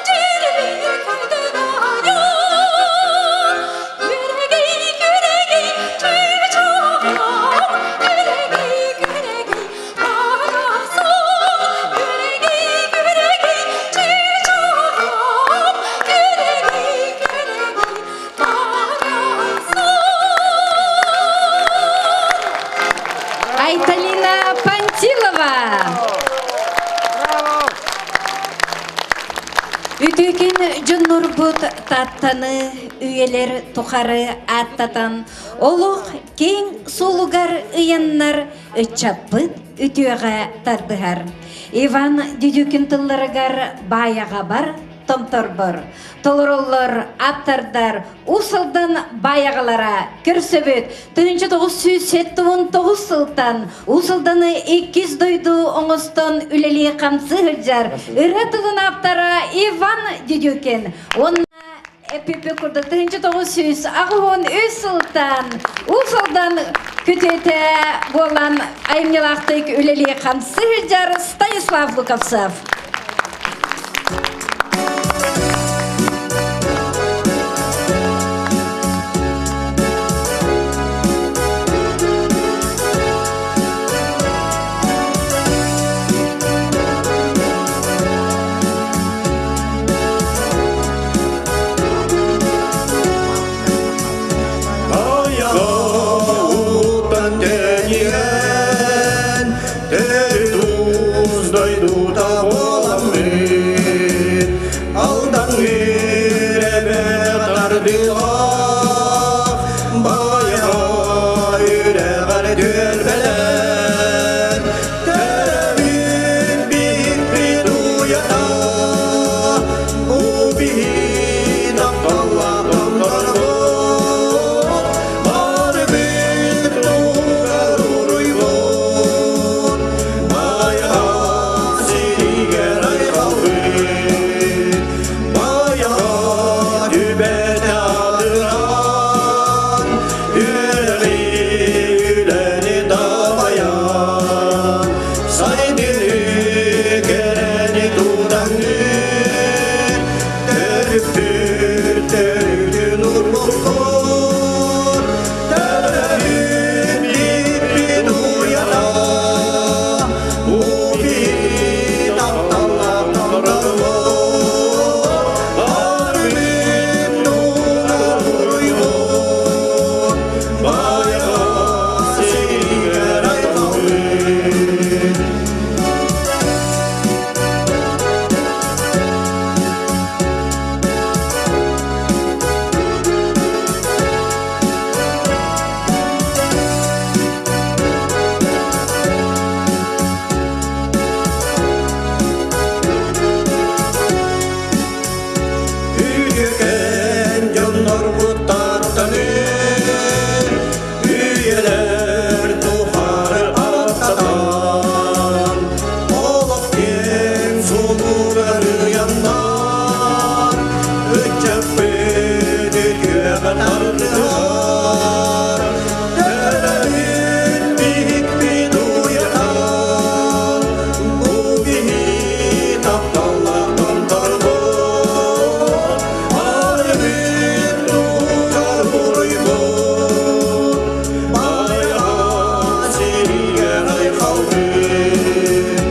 Жербейір күдін аян. Күрегей, күрегей, чыпчағым, Күрегей, күрегей, барахсан, Күрегей, күрегей, чыпчағым, Күрегей, күрегей, барахсан. Айталина Пантилова. Үтүөкэн дьоннорбут Тааттаны үйэлэр тухары ааттатан, олох киэҥ суолугар ыйаннар ыччаппыт үтүөҕэ тардыһар. Иван Дедюкин тылларыгар баайаҕа бар. томторбор. Толороллор ааптардар Уус Алдан баайаҕалара көрсөбүт. 1979 сылтан Уус Алданы иккис дойду оҥостон үлэлии-хамсыы сылдьар ырыа тылын ааптара Иван Дедюкин уонна эпипи курдук 1983 сылтан Уус Алдан күтүөтэ буолан айымньылаахтык үлэлии-хамсыы сылдьар Станислав Луковцев. Аяғуттан тэнийэн, төрүт уус дойдута буоламмыт, Алдан үрэбэ тардыылаах, байаҕа үрэҕэр түөлбэлэн, төрөөбүт биһикпит уйата, бу биһи тапталлаах дьоннорбут, барыбыт туһугар уруйбут, байаҕа сиригэр айхалбыт, байаҕа түбэтэ аатыран, үөрэҕи үлэни дабайан, сайдыыны кэрэни тутаҥҥыт, төрүппүт төрүтүн урбуккут, төрөөбүт биирбит уйата, убит тапталлаах дорбут, барбыт туһунан уруйбут, байаҕа сиригэр айхалбыт. Үтүкэн дьоннорбут тааттаныр, үйэлэр тухары аттатан, олох киэҥ суолугар ыйаннар, ыччаппыт үтүөҕэ тардыһар, төрөөбүт биһикпит уйата, бу биһи тапталлаах дьоннорбут, барыбыт туһугар буруйбут, байа сиригэр айхалбыт,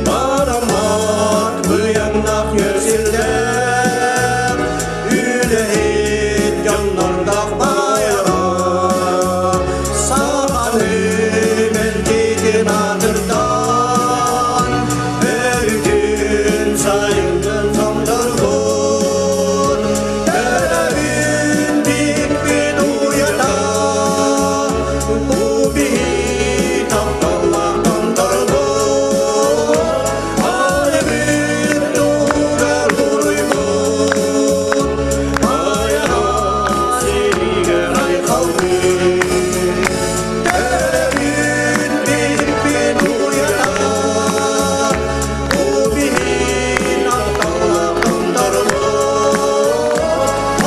бараммат быйаҥнаах үөсүллэр, үлэһит дьоннордоох байаҕа, саханы мэлдьитин аатырдан, өрүтүн сайыннын соҥнорбут, төрөөбүт биирбит уйата, бу биһи тапталлаах дьоннорбут, арыбыт туһугар буруйбут, айаҕа сиригэр айхалбыт, төрөөбүт биирбит уйата, бу биһи тапталлаах дьоннорбут,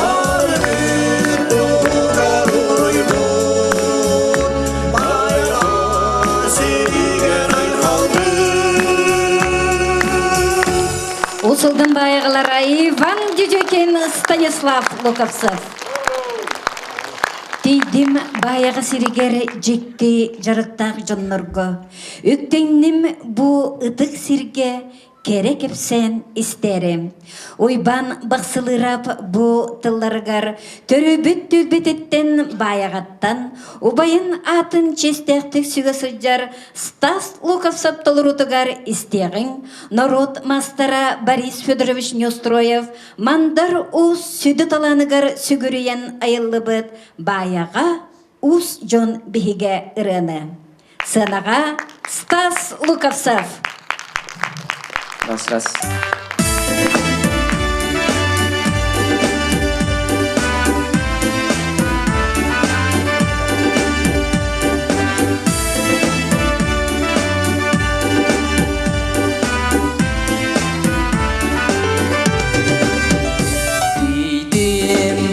арыбыт туһугар буруйбут, айаҕа сиригэр айхалбыт. Усулдун баайаҕалара Иван Дюдюкин, Станислав Луковцев. Тиийдим баайаҕа сиригэр дьикти дьарыктаах дьоннорго. Үктэнним бу ытык сиргэ кэрэ кэпсээн истээрим. Уйбаан Бахсылыырап бу тылларыгар төрөөбүт түөлбэтиттэн Баайаҕаттан убайын аатын чиэстээхтик сүгэ сылдьар Стас Луковцев толоруутугар истиэҕиҥ норуот маастара Борис Федорович Неустроев Мандар Уус сүдү талааныгар сүгүрүйэн айыллыбыт Баайаҕа уус дьон биһигэ ырыаны. Сыанаҕа Стас Луковцев. Раз, раз.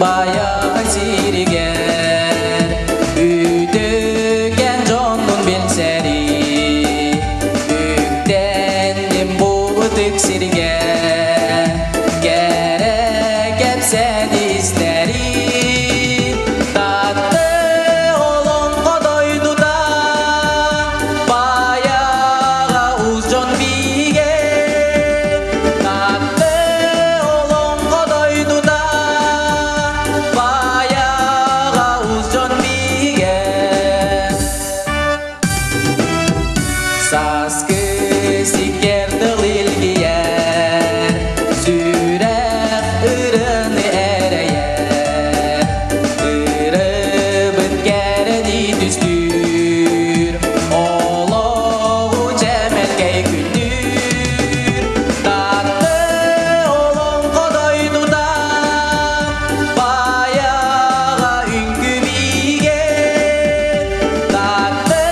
Баайаҕа сиригэр Үтүкэн дьоннун билсэри Үктэнним бу ытык сиргэ Кэрэ кэпсээн истэри Татты олоҥхо дойдута Баайаҕа уус дьон биигэ Татты олоҥхо дойдута Баайаҕа уус дьон биигэ Сааскы сиккиэр тыл илгийэр, сүрэх ырыаны эрэйэр. Ырыбыт кэрэни түстүүр, олоҕу чэмэлкэй күннүүр. Таатты олоҥхо дойдута, баайаҕа үҥкүү биигэ. Таатты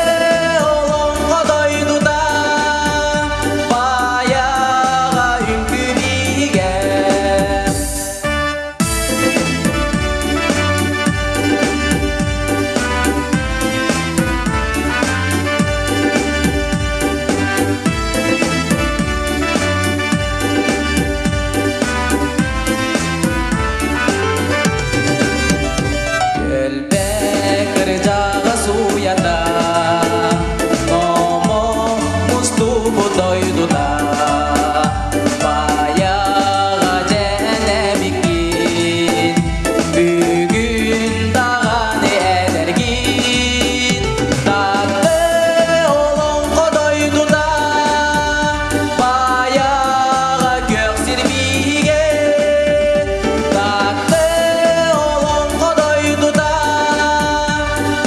олоҥхо дойдута, баайаҕа үҥкүү биигэ. Өлбө кырдьаҕас уйата, Номо мустубут дойдута, Баайаҕа дьэнэбиккин, Бүгүн даҕаны эдэргин, Таатты олоҥхо дойдута, Баайаҕа күөх сир биһигэ, Таатты олоҥхо дойдута,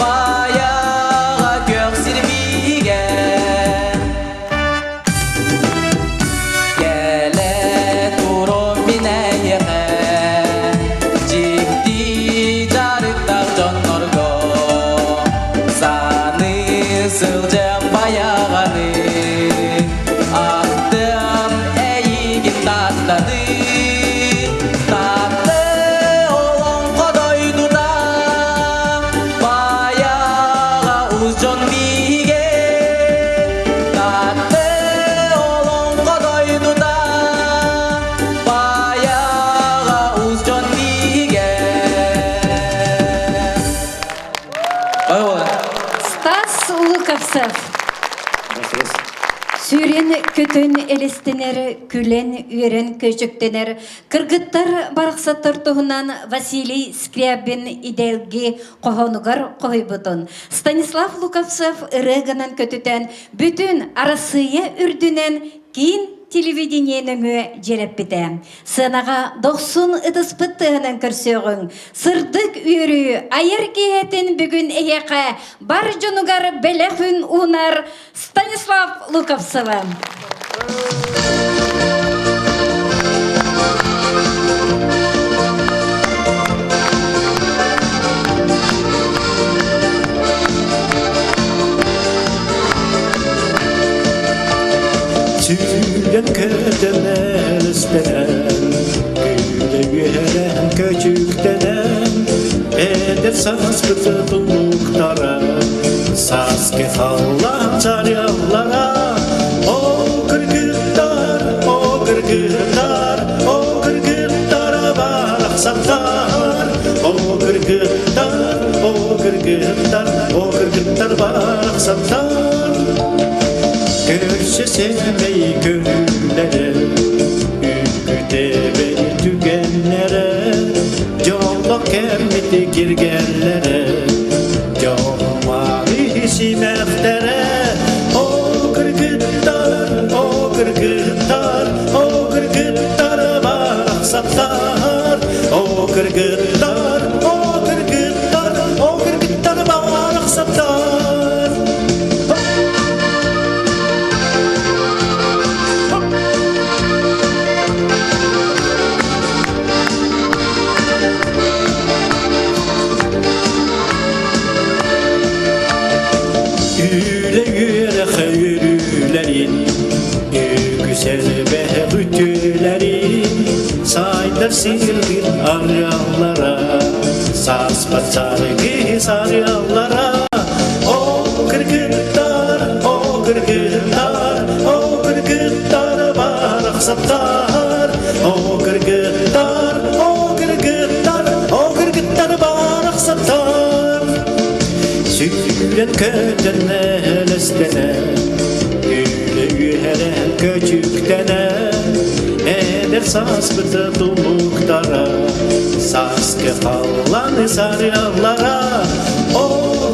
Баайаҕа күөх сир биһигэ. Кэлэ турум мин эйиэхэ, дьикти дьарыктаах дьоннорго Саныы сылдьан байаҕаны, ахтыам эйигин тааттаны. Таатты олоҥхо дойдута, баайаҕа уус дьон биһигэ. Таатты олоҥхо дойдута, баайаҕа уус дьон биһигэ. Стас Луковцев. Сүүрэн көтөн элэстэнэр, күлэн үөрэн көчөктөнөр кыргыттар барахсаттар туһунан Василий Скрябин идэлги хоһоонугар хоһуйбутун Станислав Луковцев ырыа гынан көтүтэн бүтүн Арассыыйа үрдүнэн киин телевидение нөҥүө дьиэлэппитэ. Сыанаҕа дохсун ытыспыт тыаһынан көрсүөҕүҥ. Сырдык үөрүү айар киэһэтин бүгүн эһиэхэ бар дьонугар бэлэх уунар Станислав Луковцева. Сүүрэн көтөнөр истэнэн, күүлэ үөрэн көчүктэнэн, эдэр сааспыт туллуктара, сааскы халлаан чарыаллара, о кыргыттар, о кыргыттар, о кыргыттар барахсаттар, о кыргыттар, о кыргыттар, о кыргыттар барахсаттар. Көрсө сэмэй көрүүлэрэ, үкүтэбэри түгэннэрэ, дьолло кэммити киргэллэрэ, дьолмаҕы симэхтэрэ. О кыргыттар, о кыргыттар, о кыргыттар барахсаттар, о кыргыттар, о кыргыттар, о кыргыттар барахсаттар. Үлэ үөрэх өрүүлэрин, үгүс элбэх үтүөлэрин, сайдар сирдир арыаллара. Сааспат саргы сарыаллара О кыргыттар, о кыргыттар, о кыргыттар барахсаттар О кыргыттар, о кыргыттар, о кыргыттар барахсаттар Сүрэн көтөн элэстэнэ, Үлэ үөһэрэ көчүктэнэ, Эдэр сааспыт тулуктара, Сааскы халлааны сарыаллара, О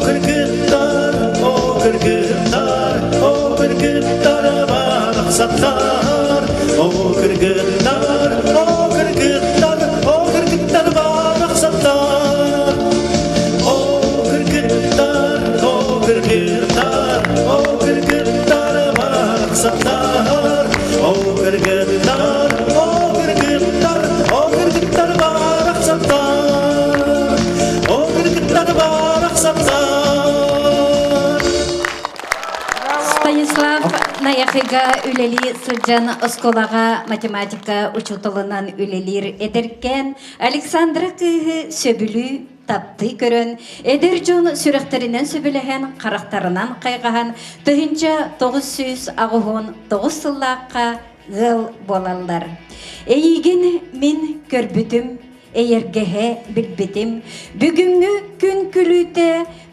кыргыттар, о кыргыттар, о кыргыттар барахсаттар, О кыргыттар, о кыргыттар, о кыргыттар барахсаттар. О кыргыттар, о кыргыттар, о кыргыттар барахсаттар. О кыргыттар, о кыргыттар, о кыргыттар барахсаттар. О кыргыттар барахсаттар. Станислав Наяхыга үлэлии сылдьан оскуолаҕа математика учууталынан үлэлиир эдэркээн Александра кыыһы сөбүлүү таптыы көрөн, эдэр дьон сүрэхтэринэн сөбүлэһэн, харахтарынан хайҕаһан 1989 сыллаахха ыал буолаллар. Эйигин мин көрбүтүм, эйэргэһэ билбитим, бүгүҥҥү күн күлүүтэ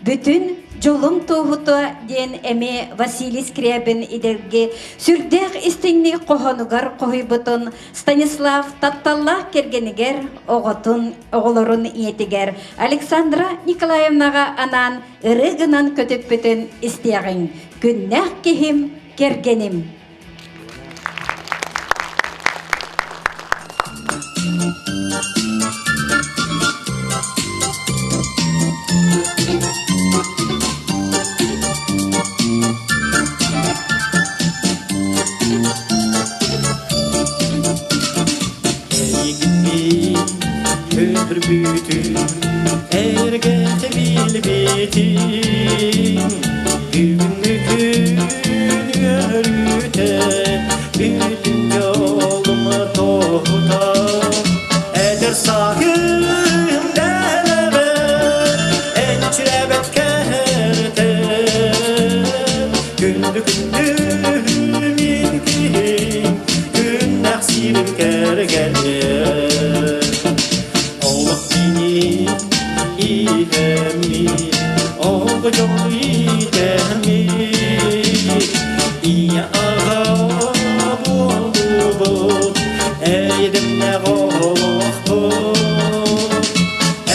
бүтүн дьолум туоһута диэн эмиэ Василий Скрябин идэлги сүрдээх истиҥник хоһоонугар хоһуйбутун Станислав тапталлаах кэргэнигэр, оҕотун, оҕолорун ийэтигэр Александра Николаевнаҕа анаан ырыы гынан көтүппүтүн истиэҕиҥ. Күннээх киһим, кэргэним. Эйигин көрбүтүм, эргэтэ билбитим, бүгүҥҥү күн үөрүүтэ, бүтүн дьолум тоһута. Эдэр сааһым дэлэбэ, энчирээбэт кэрэтэ, күндү күндү мин киһим, күннэх сирим кэргэним. Олох кини иһэми, оҕо дьол итэми, ийэ аҕа буолбут, эйдэмнэх олохпут.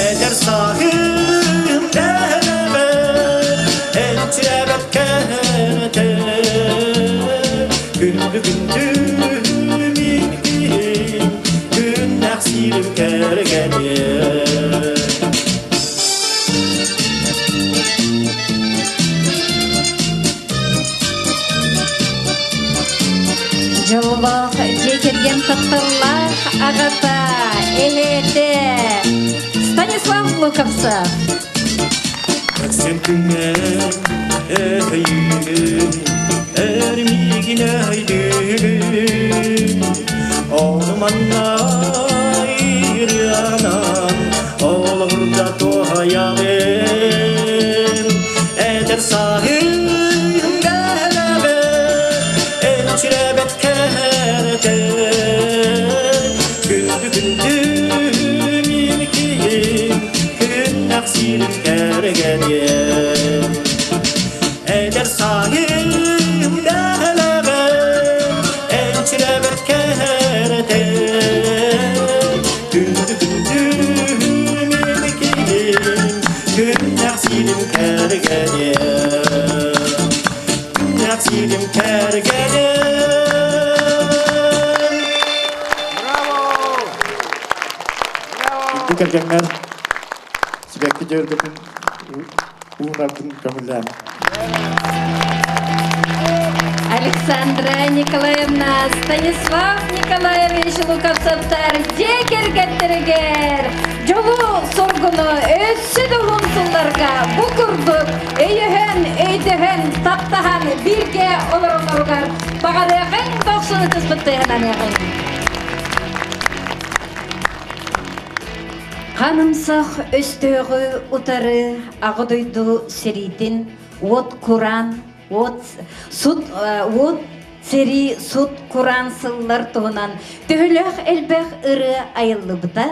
Эдэр сааһым дэлэбэт, энчирээбэт кэрэтэ, күндү күндү мин киһим, күннэх сирим кэргэним. Дьоллоох дьиэ кэргэн тапталлаах аҕата, эһэтэ Станислав Луковцев. Өксүн күҥҥэ өйүүгүн, өр миигин өйдүүгүн. Ону манна ырыанан олоҕурда туһайабын. Эдэр сааһым гэлэбэ, энчирээбэт кэрэтэ. Күндү күндү мин киһим, күннэх сирим кэргэним. Эдэр сааһым гэлэбэ, энчирээбэт кэрэтэ. Күндү күндү мин киһим, күннэх сирим кэргэним. Күннэх сирим кэргэним. Күндү кэргэҥҥэр сибэкки дьөрбөтүн уунаргын көҥүллээн. Александра Николаевна, Станислав Николаевич Луковцевтар дьиэ кэргэттэригэр дьолу-соргуну өссө да уһун сылларга бу курдук өйөһөн, өйдөһөн, таптаһан бииргэ олороллоругар баҕарыаҕыҥ, дохсун ытыспыт тыаһынан. Ханымсах өстөөҕү утары Аҕа дойду сэриитин уот кураан уот сут уот сэрии сут кураан сыллар туһунан төһөлөөх элбэх ырыа айыллыбыта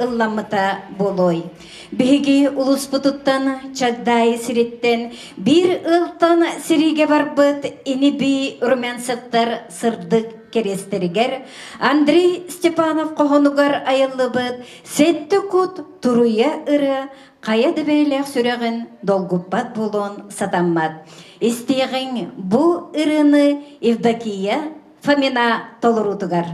ылламмыта буолуой. Биһиги улууспутуттан Чагдаайы сириттэн биир ыалтан сэриигэ барбыт ини-бии Румянцевтар сырдык кэриэстэригэр Андрей Степанов хоһонугар айыллыбыт Сэттэ кут туруйа ырыа хайа да бэйэлээх сүрэҕин долгуппат буолуон сатаммат. Истиэҕиҥ бу ырыаны Евдокия Фомина толоруутугар.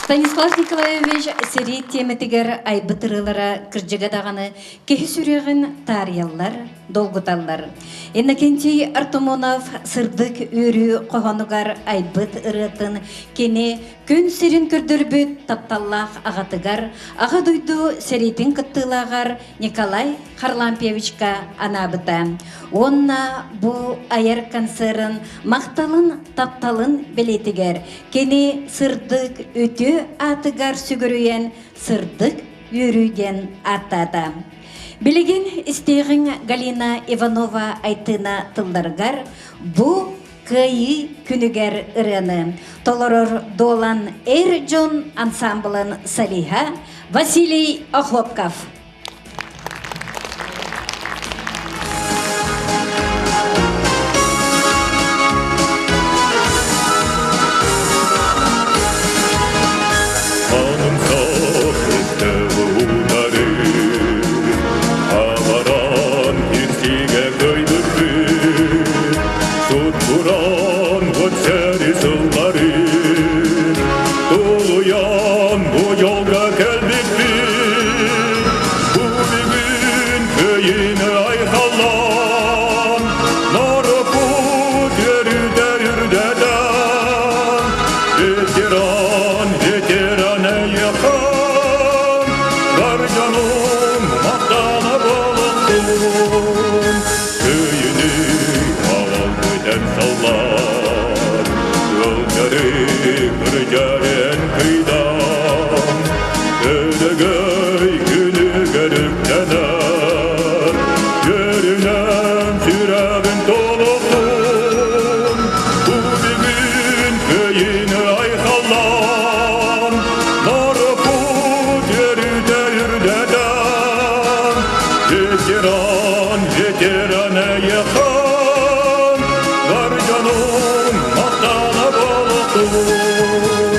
Станислав Николаевич сэрии тиэмэтигэр айбыт ырыалара кырдьыга даҕаны киһи сүрэҕин таарыйаллар, долгуталлар. Иннокентий Артамонов сырдык үөрүү хоһоонугар айбыт ырыатын кини күн сирин көрдөрбүт тапталлаах аҕатыгар, Аҕа дойду сэриитин кыттыылааҕар Николай Харлампьевичка анаабыта. Уонна бу айар концерын махталын, тапталын бэлиэтигэр кини сырдык үтүө аатыгар сүгүрүйэн сырдык үөрүү диэн ааттаата. Билигин истиэҕиҥ Галина Иванова Айтыына тылларыгар бу Кыайыы күнүгэр ырыаны толорор Дуолан эр дьон ансамблын солиһа Василий Охлопков. Tutturan bu sılları Tuluyan bu yolda geldik biz Bu bir gün köyüne aykalan Narıput yürüde yürüdeden Veteran veterane yakan Var canım maktana balıktım Köyünü alan öden sallar Yolları kırcaren kıydan Ödegöy günü görüp Görünen sürebin tolukun Bu bir gün köyünü aykallan Narıput yürüde yürüdeden Veteran veterane yakan Var canım maktana balıktım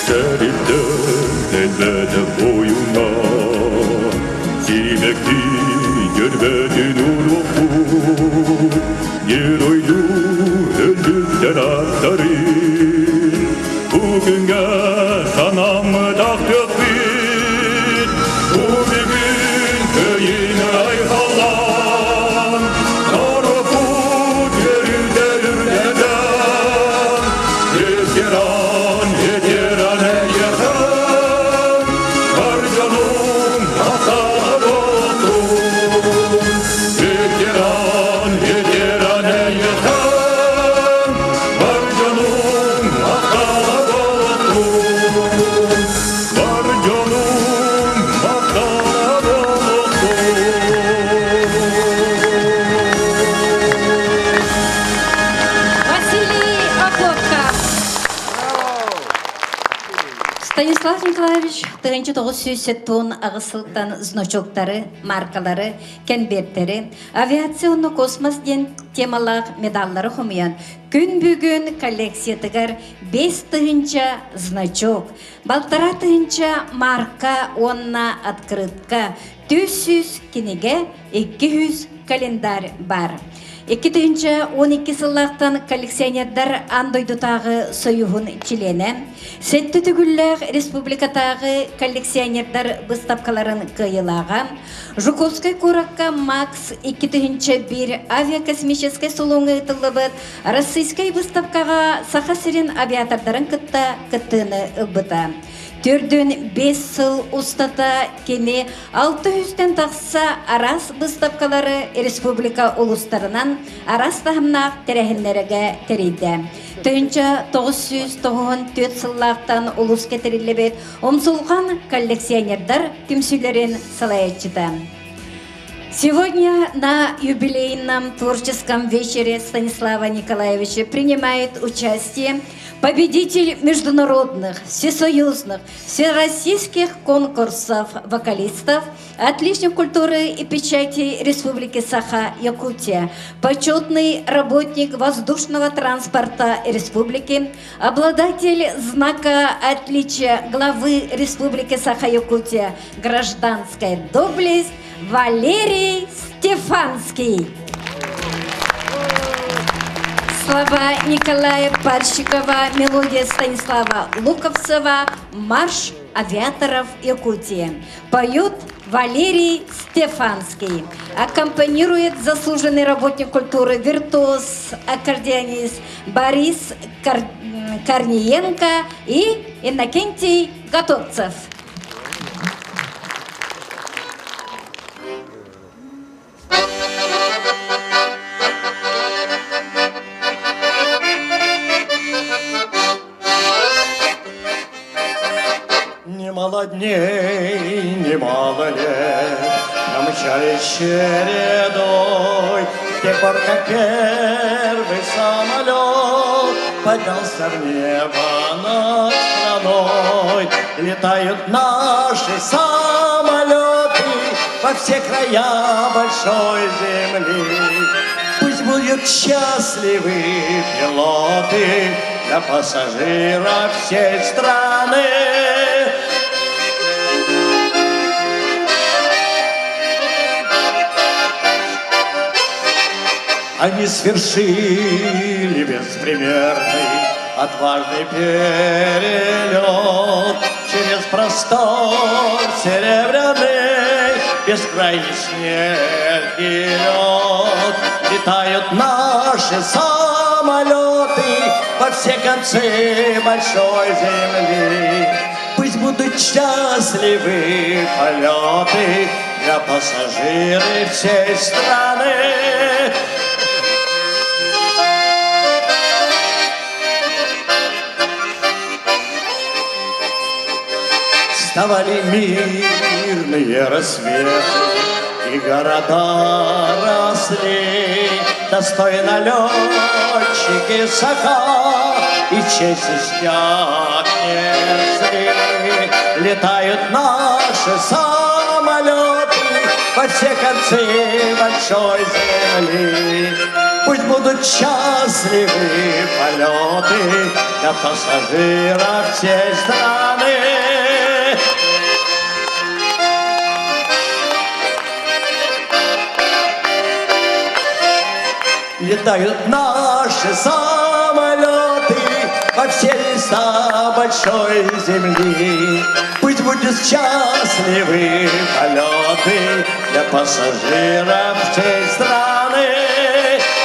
Сэритэн элбэтэ буойуна, Симэкти дьөрбөтүн уруохпут, Геройдуу өлбүттэр аттарын, Бу күҥҥэ санаммытах төхпүт, Бу бүгүн кыайыыны айхаллаан, Норуоппут үөрүүтэ үрдэтэн, Ветеран, ветеран эйиэхэ, Бар дьонум махтала буоллун. Ветеран, ветеран эйиэхэ, Бар дьонум махтала буоллун. Бар дьонум махтала буоллун. Василий Охлопков. Станислав Николаевич 1978 сылтан значоктары, маркалары, кэнбиэртэри, авиация уонна космос диэн темалаах медаллары хомуйан, күн бүгүн коллекциятыгар 5000 значок, 1500 марка уонна открытка, 400 кинигэ, 200 календарь бар. 2012 сыллаахтан коллекционердар аан дойдутааҕы союһун чилиэнэ, сэттэ төгүллээх республикатааҕы коллекционердар быыстапкаларын кыайыылааҕа, Жуковскай куоракка Макс 2001 авиакосмическай салоҥҥа ыытыллыбыт Российскай выставкаҕа Саха сирин авиатордарын кытта кыттыыны ылбыта. Төрдүн 5 сыл устата кини 600-тэн тахса араас быыстапкалары республика улуустарынан араас таһымнаах тэрээһиннэргэ тэрийдэ. 1994 сыллаахтан улууска тэриллибит Умсулҕан коллекционердар түмсүүлэрин салайааччыта. Сегодня на юбилейном творческом вечере Станислава Николаевича принимает участие победитель международных, всесоюзных, всероссийских конкурсов вокалистов, отличник культуры и печати Республики Саха-Якутия, почетный работник воздушного транспорта Республики, обладатель знака отличия главы Республики Саха-Якутия «Гражданская доблесть» Валерий Стефанский. Слова Николая Парщикова, мелодия Станислава Луковцева, марш авиаторов Якутии. Поют Валерий Стефанский. Аккомпанирует заслуженный работник культуры, виртуоз, аккордеонист Борис Кор Корниенко и Иннокентий Готовцев. Немало дней, немало лет Намчались чередой С тех пор, как первый самолет Поднялся в небо над страной Летают наши самолеты Во все края большой земли Пусть будут счастливы пилоты Для пассажиров всей страны. Они свершили беспримерный отважный перелет Через простор серебряный, бескрайний снег и лед. Летают наши самолеты во все концы большой земли. Пусть будут счастливы полеты для пассажиров всей страны. Вставали мирные рассветы, и города росли, Достойно летчики Саха и честь и стяг несли. Летают наши самолеты во все концы большой земли. Пусть будут счастливы полеты для пассажиров всей страны. Летают наши самолеты во все леса большой земли. Пусть будут счастливы полеты для пассажиров всей страны.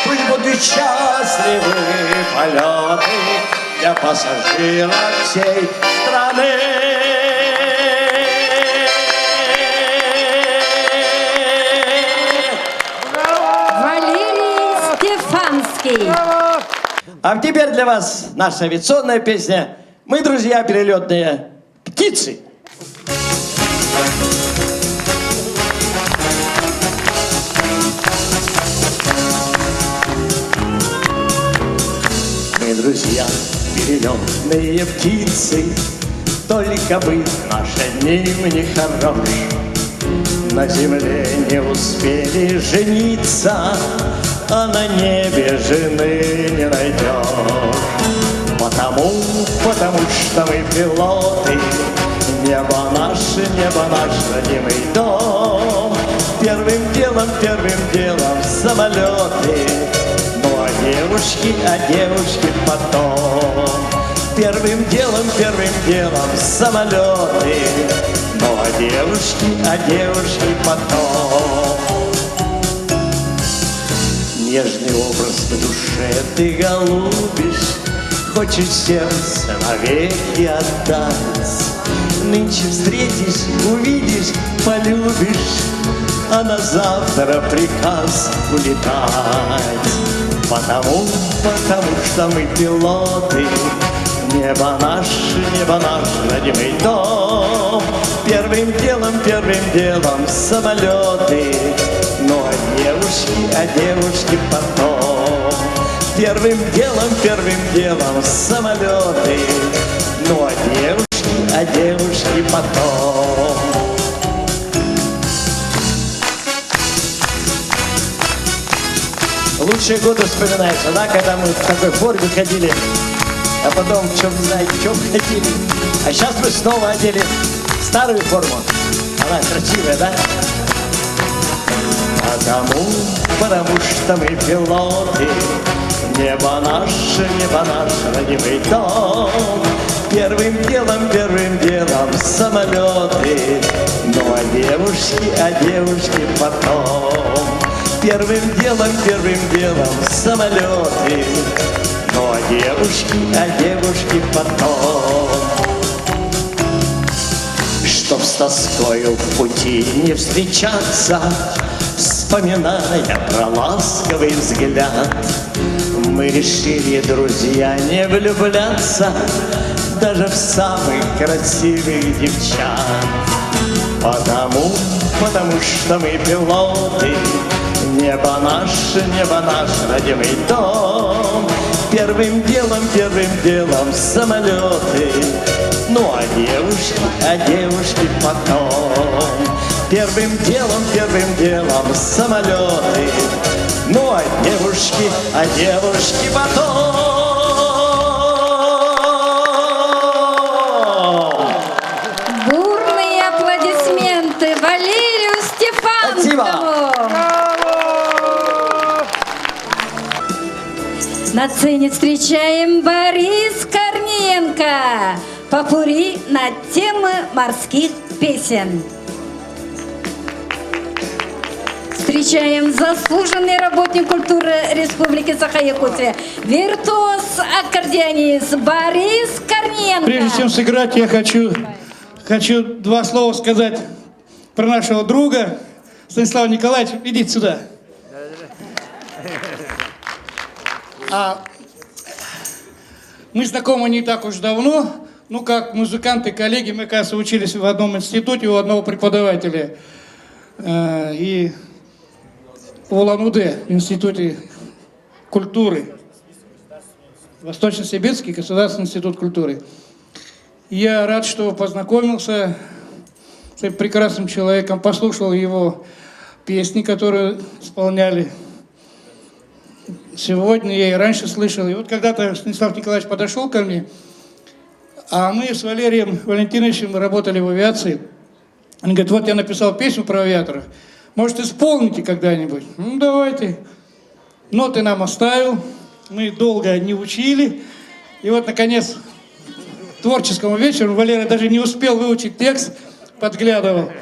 Пусть будут счастливы полеты для пассажиров всей страны. Валерий Стефанский. А теперь для вас наша авиационная песня «Мы, друзья перелетные птицы». Мы, друзья, перелетные птицы, Только быт наш одним не хорош. На земле не успели жениться, А на небе жены не найдешь. Потому, потому что мы пилоты, Небо наше, небо наш родимый дом. Первым делом, первым делом самолеты, Ну а девушки, а девушки потом. Первым делом, первым делом самолеты, Ну а девушки, а девушки потом. Нежный образ в душе ты голубишь, Хочешь сердце навеки отдать. Нынче встретишь, увидишь, полюбишь, А на завтра приказ улетать. Потому, потому что мы пилоты, Небо наше, небо наш, родимый дом. Первым делом, первым делом самолеты, Ну а девушки, а девушки потом. Первым делом, первым делом самолеты, Ну а девушки, а девушки потом. Лучшие годы вспоминаются, да, когда мы в такой форме ходили, а потом, в чем знаете, в чем ходили. А сейчас мы снова одели старую форму. Она красивая, да? Потому, потому что мы пилоты, Небо наше, небо наш, родимый дом. Первым делом, первым делом самолеты, Ну а девушки, а девушки потом. Первым делом, первым делом самолеты, Ну а девушки, а девушки потом. Чтоб с тоскою в пути не встречаться, Вспоминая про ласковый взгляд, Мы решили, друзья, не влюбляться Даже в самых красивых девчат. Потому, потому что мы пилоты, Небо наше, небо наш, родимый дом. Первым делом, первым делом самолеты, Ну а девушки, а девушки потом. Первым делом, первым делом самолеты, Ну а девушки, а девушки потом. Бурные аплодисменты Валерию Стефанскому! На сцене встречаем Борис Корниенко. Попурри на темы морских песен. Встречаем заслуженный работник культуры Республики Саха-Якутия, виртуоз-аккордеонист Борис Корниенко. Прежде чем сыграть, я хочу два слова сказать про нашего друга Станислава Николаевича. Идите сюда. Мы знакомы не так уж давно, ну, как музыканты, коллеги, мы, кажется, учились в одном институте у одного преподавателя. И в Улан-Удэ, в Институте культуры. Восточно-Сибирский государственный институт культуры. Я рад, что познакомился с этим прекрасным человеком, послушал его песни, которые исполняли сегодня, я и раньше слышал. И вот когда-то Станислав Николаевич подошел ко мне, а мы с Валерием Валентиновичем работали в авиации. Он говорит, вот я написал песню про авиаторов, может, исполните когда-нибудь? Ну, давайте. Ноты нам оставил, мы долго не учили. И вот, наконец, творческому вечеру Валера даже не успел выучить текст, подглядывал.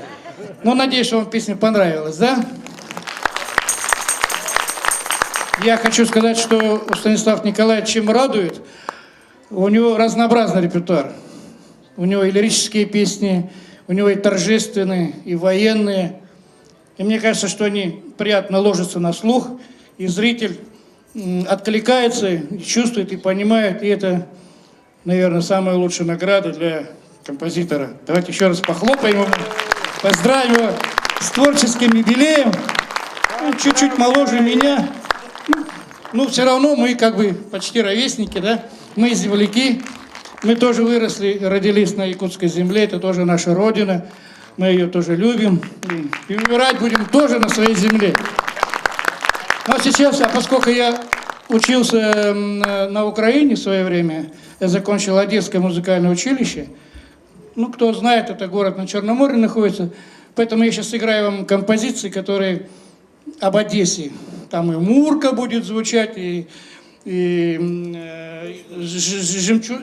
Но надеюсь, что вам песня понравилась, да? Я хочу сказать, что Станислав Николаевич чем радует, у него разнообразный репертуар. У него и лирические песни, у него и торжественные, и военные. И мне кажется, что они приятно ложатся на слух, и зритель откликается, и чувствует, и понимает. И это, наверное, самая лучшая награда для композитора. Давайте еще раз похлопаем ему, поздравим его с творческим юбилеем. Ну, чуть-чуть моложе меня. Но все равно мы как бы почти ровесники, да? Мы земляки. Мы тоже выросли, родились на якутской земле, это тоже наша родина. Мы ее тоже любим. И умирать будем тоже на своей земле. Но сейчас, а поскольку я учился на Украине в свое время, я закончил Одесское музыкальное училище. Ну, кто знает, это город на Черном море находится. Поэтому я сейчас сыграю вам композиции, которые об Одессе. Там и Мурка будет звучать, и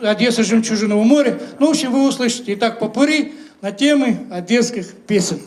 Одесса жемчужиного моря. Ну, в общем, вы услышите. Итак, попурри на темы одесских песен.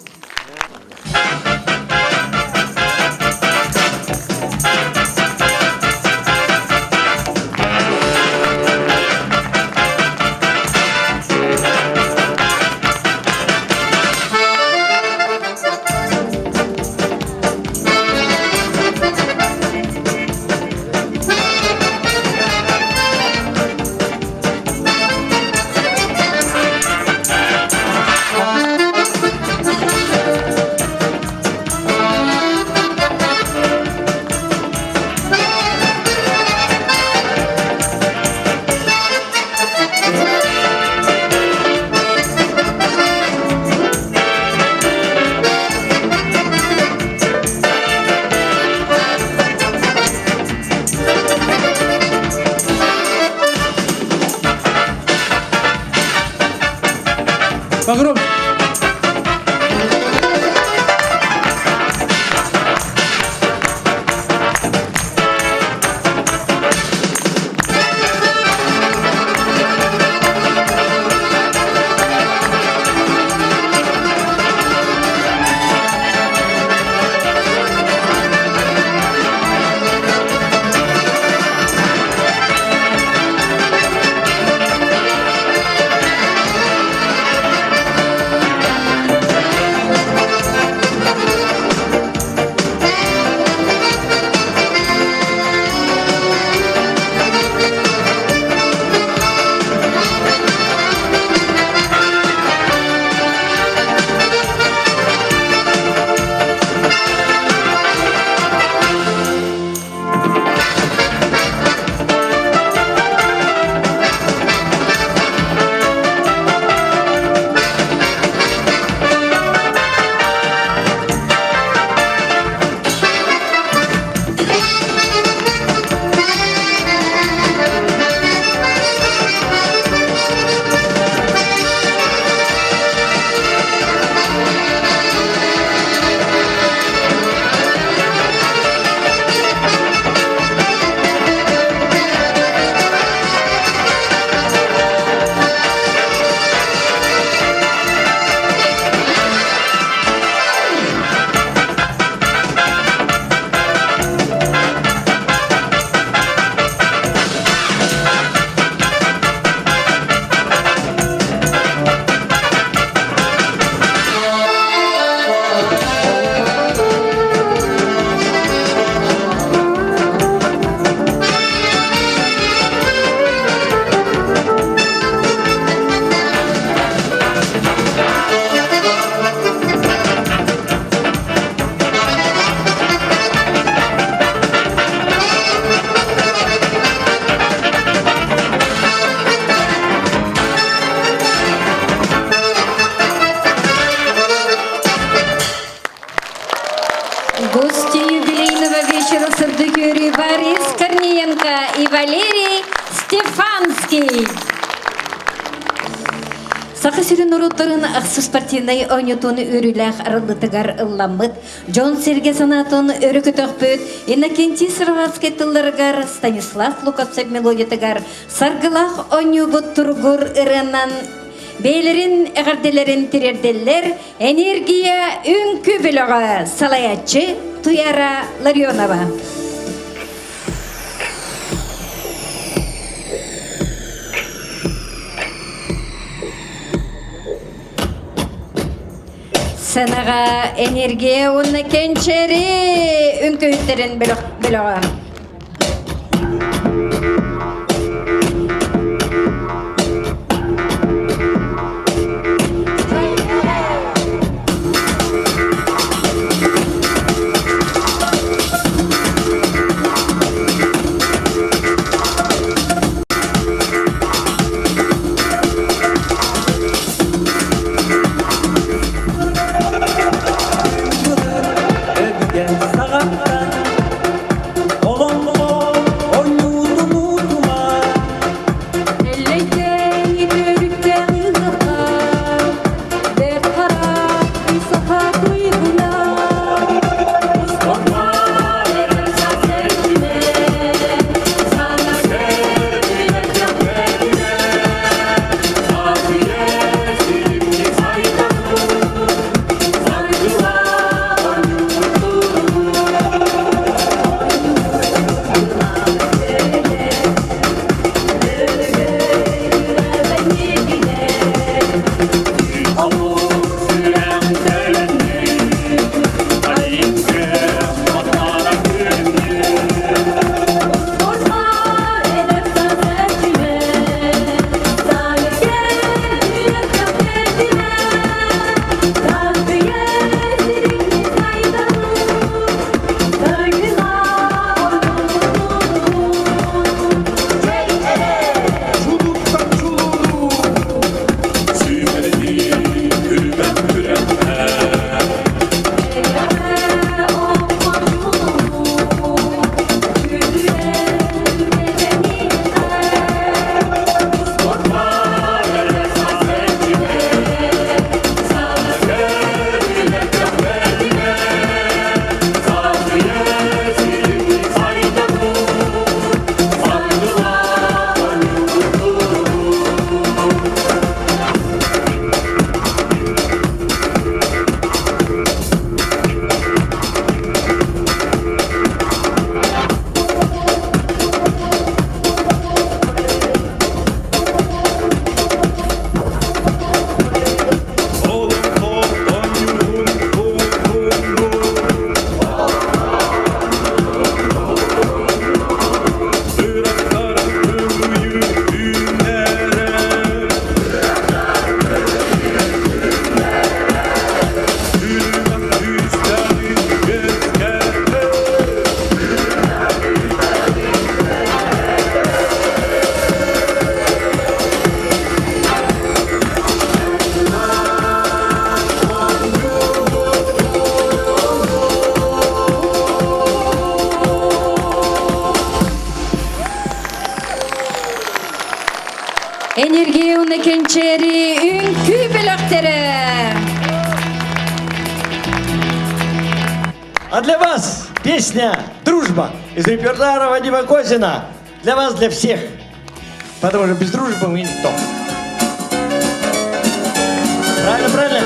Погромче. и Валерий Стефанский. Саха сирин норуоттарын ахсыс спортивнай оонньуутун үөрүүлээх арыллытыгар ылламмыт, дьон-сэргэ санаатын өрө көтөхпүт Иннокентий Сыроватскай тылларыгар Станислав Луковцев мелодиятыгар саргылаах оонньуубут туругур ырыанан бэйэлэрин эҕэрдэлэрин тириэрдэллэр Энергия үҥкүү бөлөҕө салайааччы Туяра Ларионова. Сынаҕа энергия уонна кэнчэри үҥкүүһүттэрин бөлөҕө. Өбүгэн саҕаттан Олоҥхо ойуутун утума Эллэйдээн өрүттээх ыһыахха Бэрт Хара саха туйгуна Успохтор эдэр саас эрчимэ Сана көрдүлэр көхтөрүнэ Саргыйа сиримни сайдабыт Саргылаах Энергия уонна кэнчээри үҥкүү бөлөхтөрө. А для вас песня «Дружба» из репертуара Вадима Козина. Для вас, для всех. Потому что без дружбы мы никто. Правильно, правильно?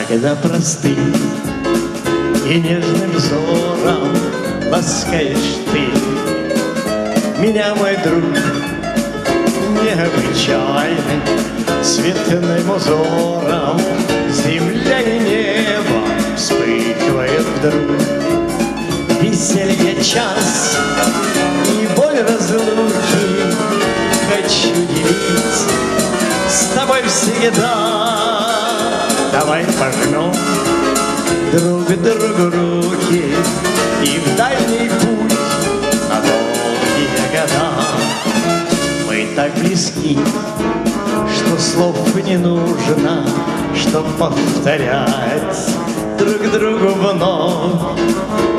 Когда простым и нежным взором ласкаешь ты меня, мой друг, необычайным светлым узором земля и небо вспыхивает вдруг. Веселье час и боль разлуки хочу делить с тобой всегда. Давай пожмем друг другу руки и в дальний путь на долгие года. близки, что слов не нужно, чтоб повторять друг другу вновь,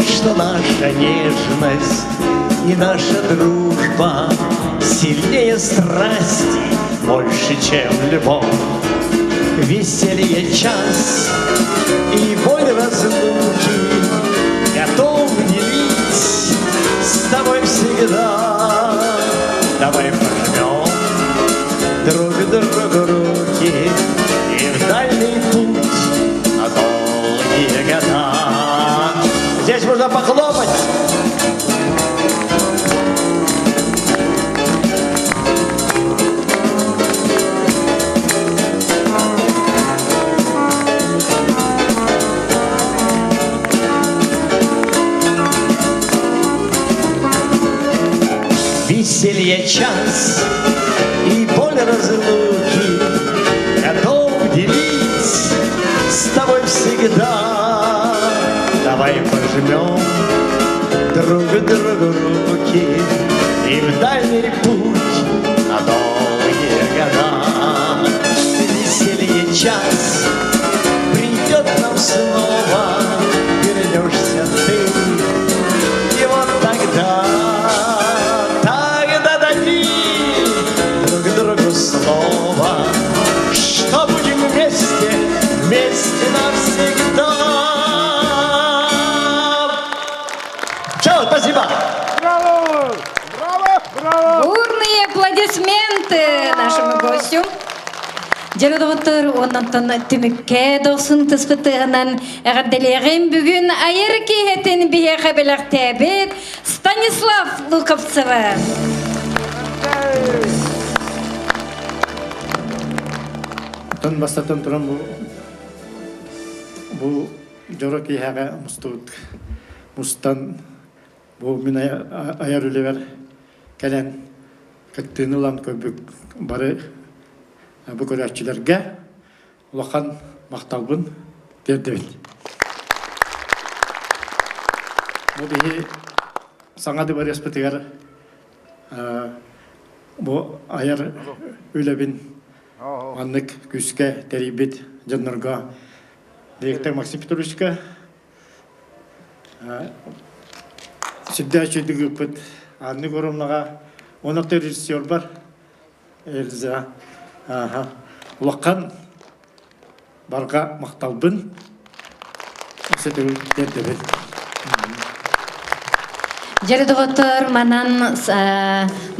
что наша нежность и наша дружба сильнее страсти, больше, чем любовь. Веселье час и боль разлуки готов делить с тобой всегда. Давай пожмем друг другу руки и в дальний путь на долгие года. Здесь можно похлопать. Веселье час и боль разлуки Готов делить с тобой всегда. Давай пожмем друг другу руки И в дальний путь на долгие года. Веселье час придет нам снова, Вернешься ты, и вот тогда, тогда дадим друг другу слово, что будем вместе, вместе навсегда. Все, спасибо. Браво! Браво! Браво! Бурные аплодисменты нашему гостю. Дьэ доҕоттор, онтон түмүккэ дохсун ытыспытынан эҕэрдэлиэҕиҥ бүгүн айар киэһэтин биһиэхэ бэлэхтээбит Станислав Луковцева. Оттон бастатан туран бу бу дьоро киэһэҕэ мустубут мустан бу мин айар үлэбэр кэлэн кыттыыны ылан көрбүт бары бу көрөөччүлэргэ улахан махталбын тиэрдэбин. Бу биһи саҥа дыбарыаспытыгар бу айар үлэбин маннык күүскэ тэрийбит дьоннорго директор Максим Петровичка сүрдээх үчүгэйдик ыыппыт Анна Егоровнаҕа уонна режиссербар Эльза улахан барҕа махталбын өссө төгүл тиэрдэбин. Дьэ доҕоттор, манан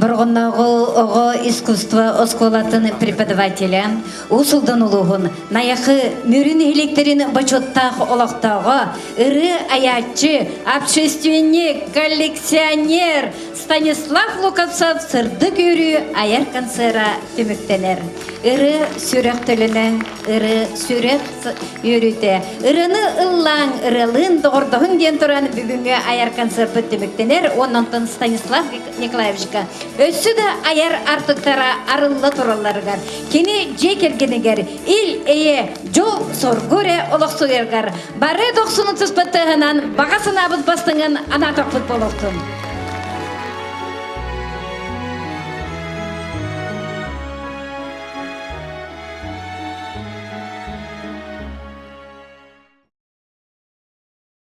Борҕоннооҕу оҕо искусство оскуолатын преподавателэ, Уус Алдан улууһун Найахы Мүрү нэһилиэктэрин бочуоттаах олохтооҕо, ырыа айааччы, общественник, коллекционер Станислав Луковцев сырдык үөрүү айар концера түмүктэнэр. Ырыа сүрэх төлөнө, ырыа сүрэх үөрүүтэ. Ырыаны ыллааҥ, ырыалыын доҕордоһуҥ диэн туран бүгүҥҥү айар концерпыт түмүктэнэр. Оннонтон Станислав Николаевичка өссө да айар артыктара арылла туралларыгар, кини дьиэ кэргэнигэр ил-эйэ, дьол-соргу эрэ олохсуйаргар бары дохсунун сыспыт тыаһынан баҕа санаабыт бастыҥын анаатахпыт буолуохтун.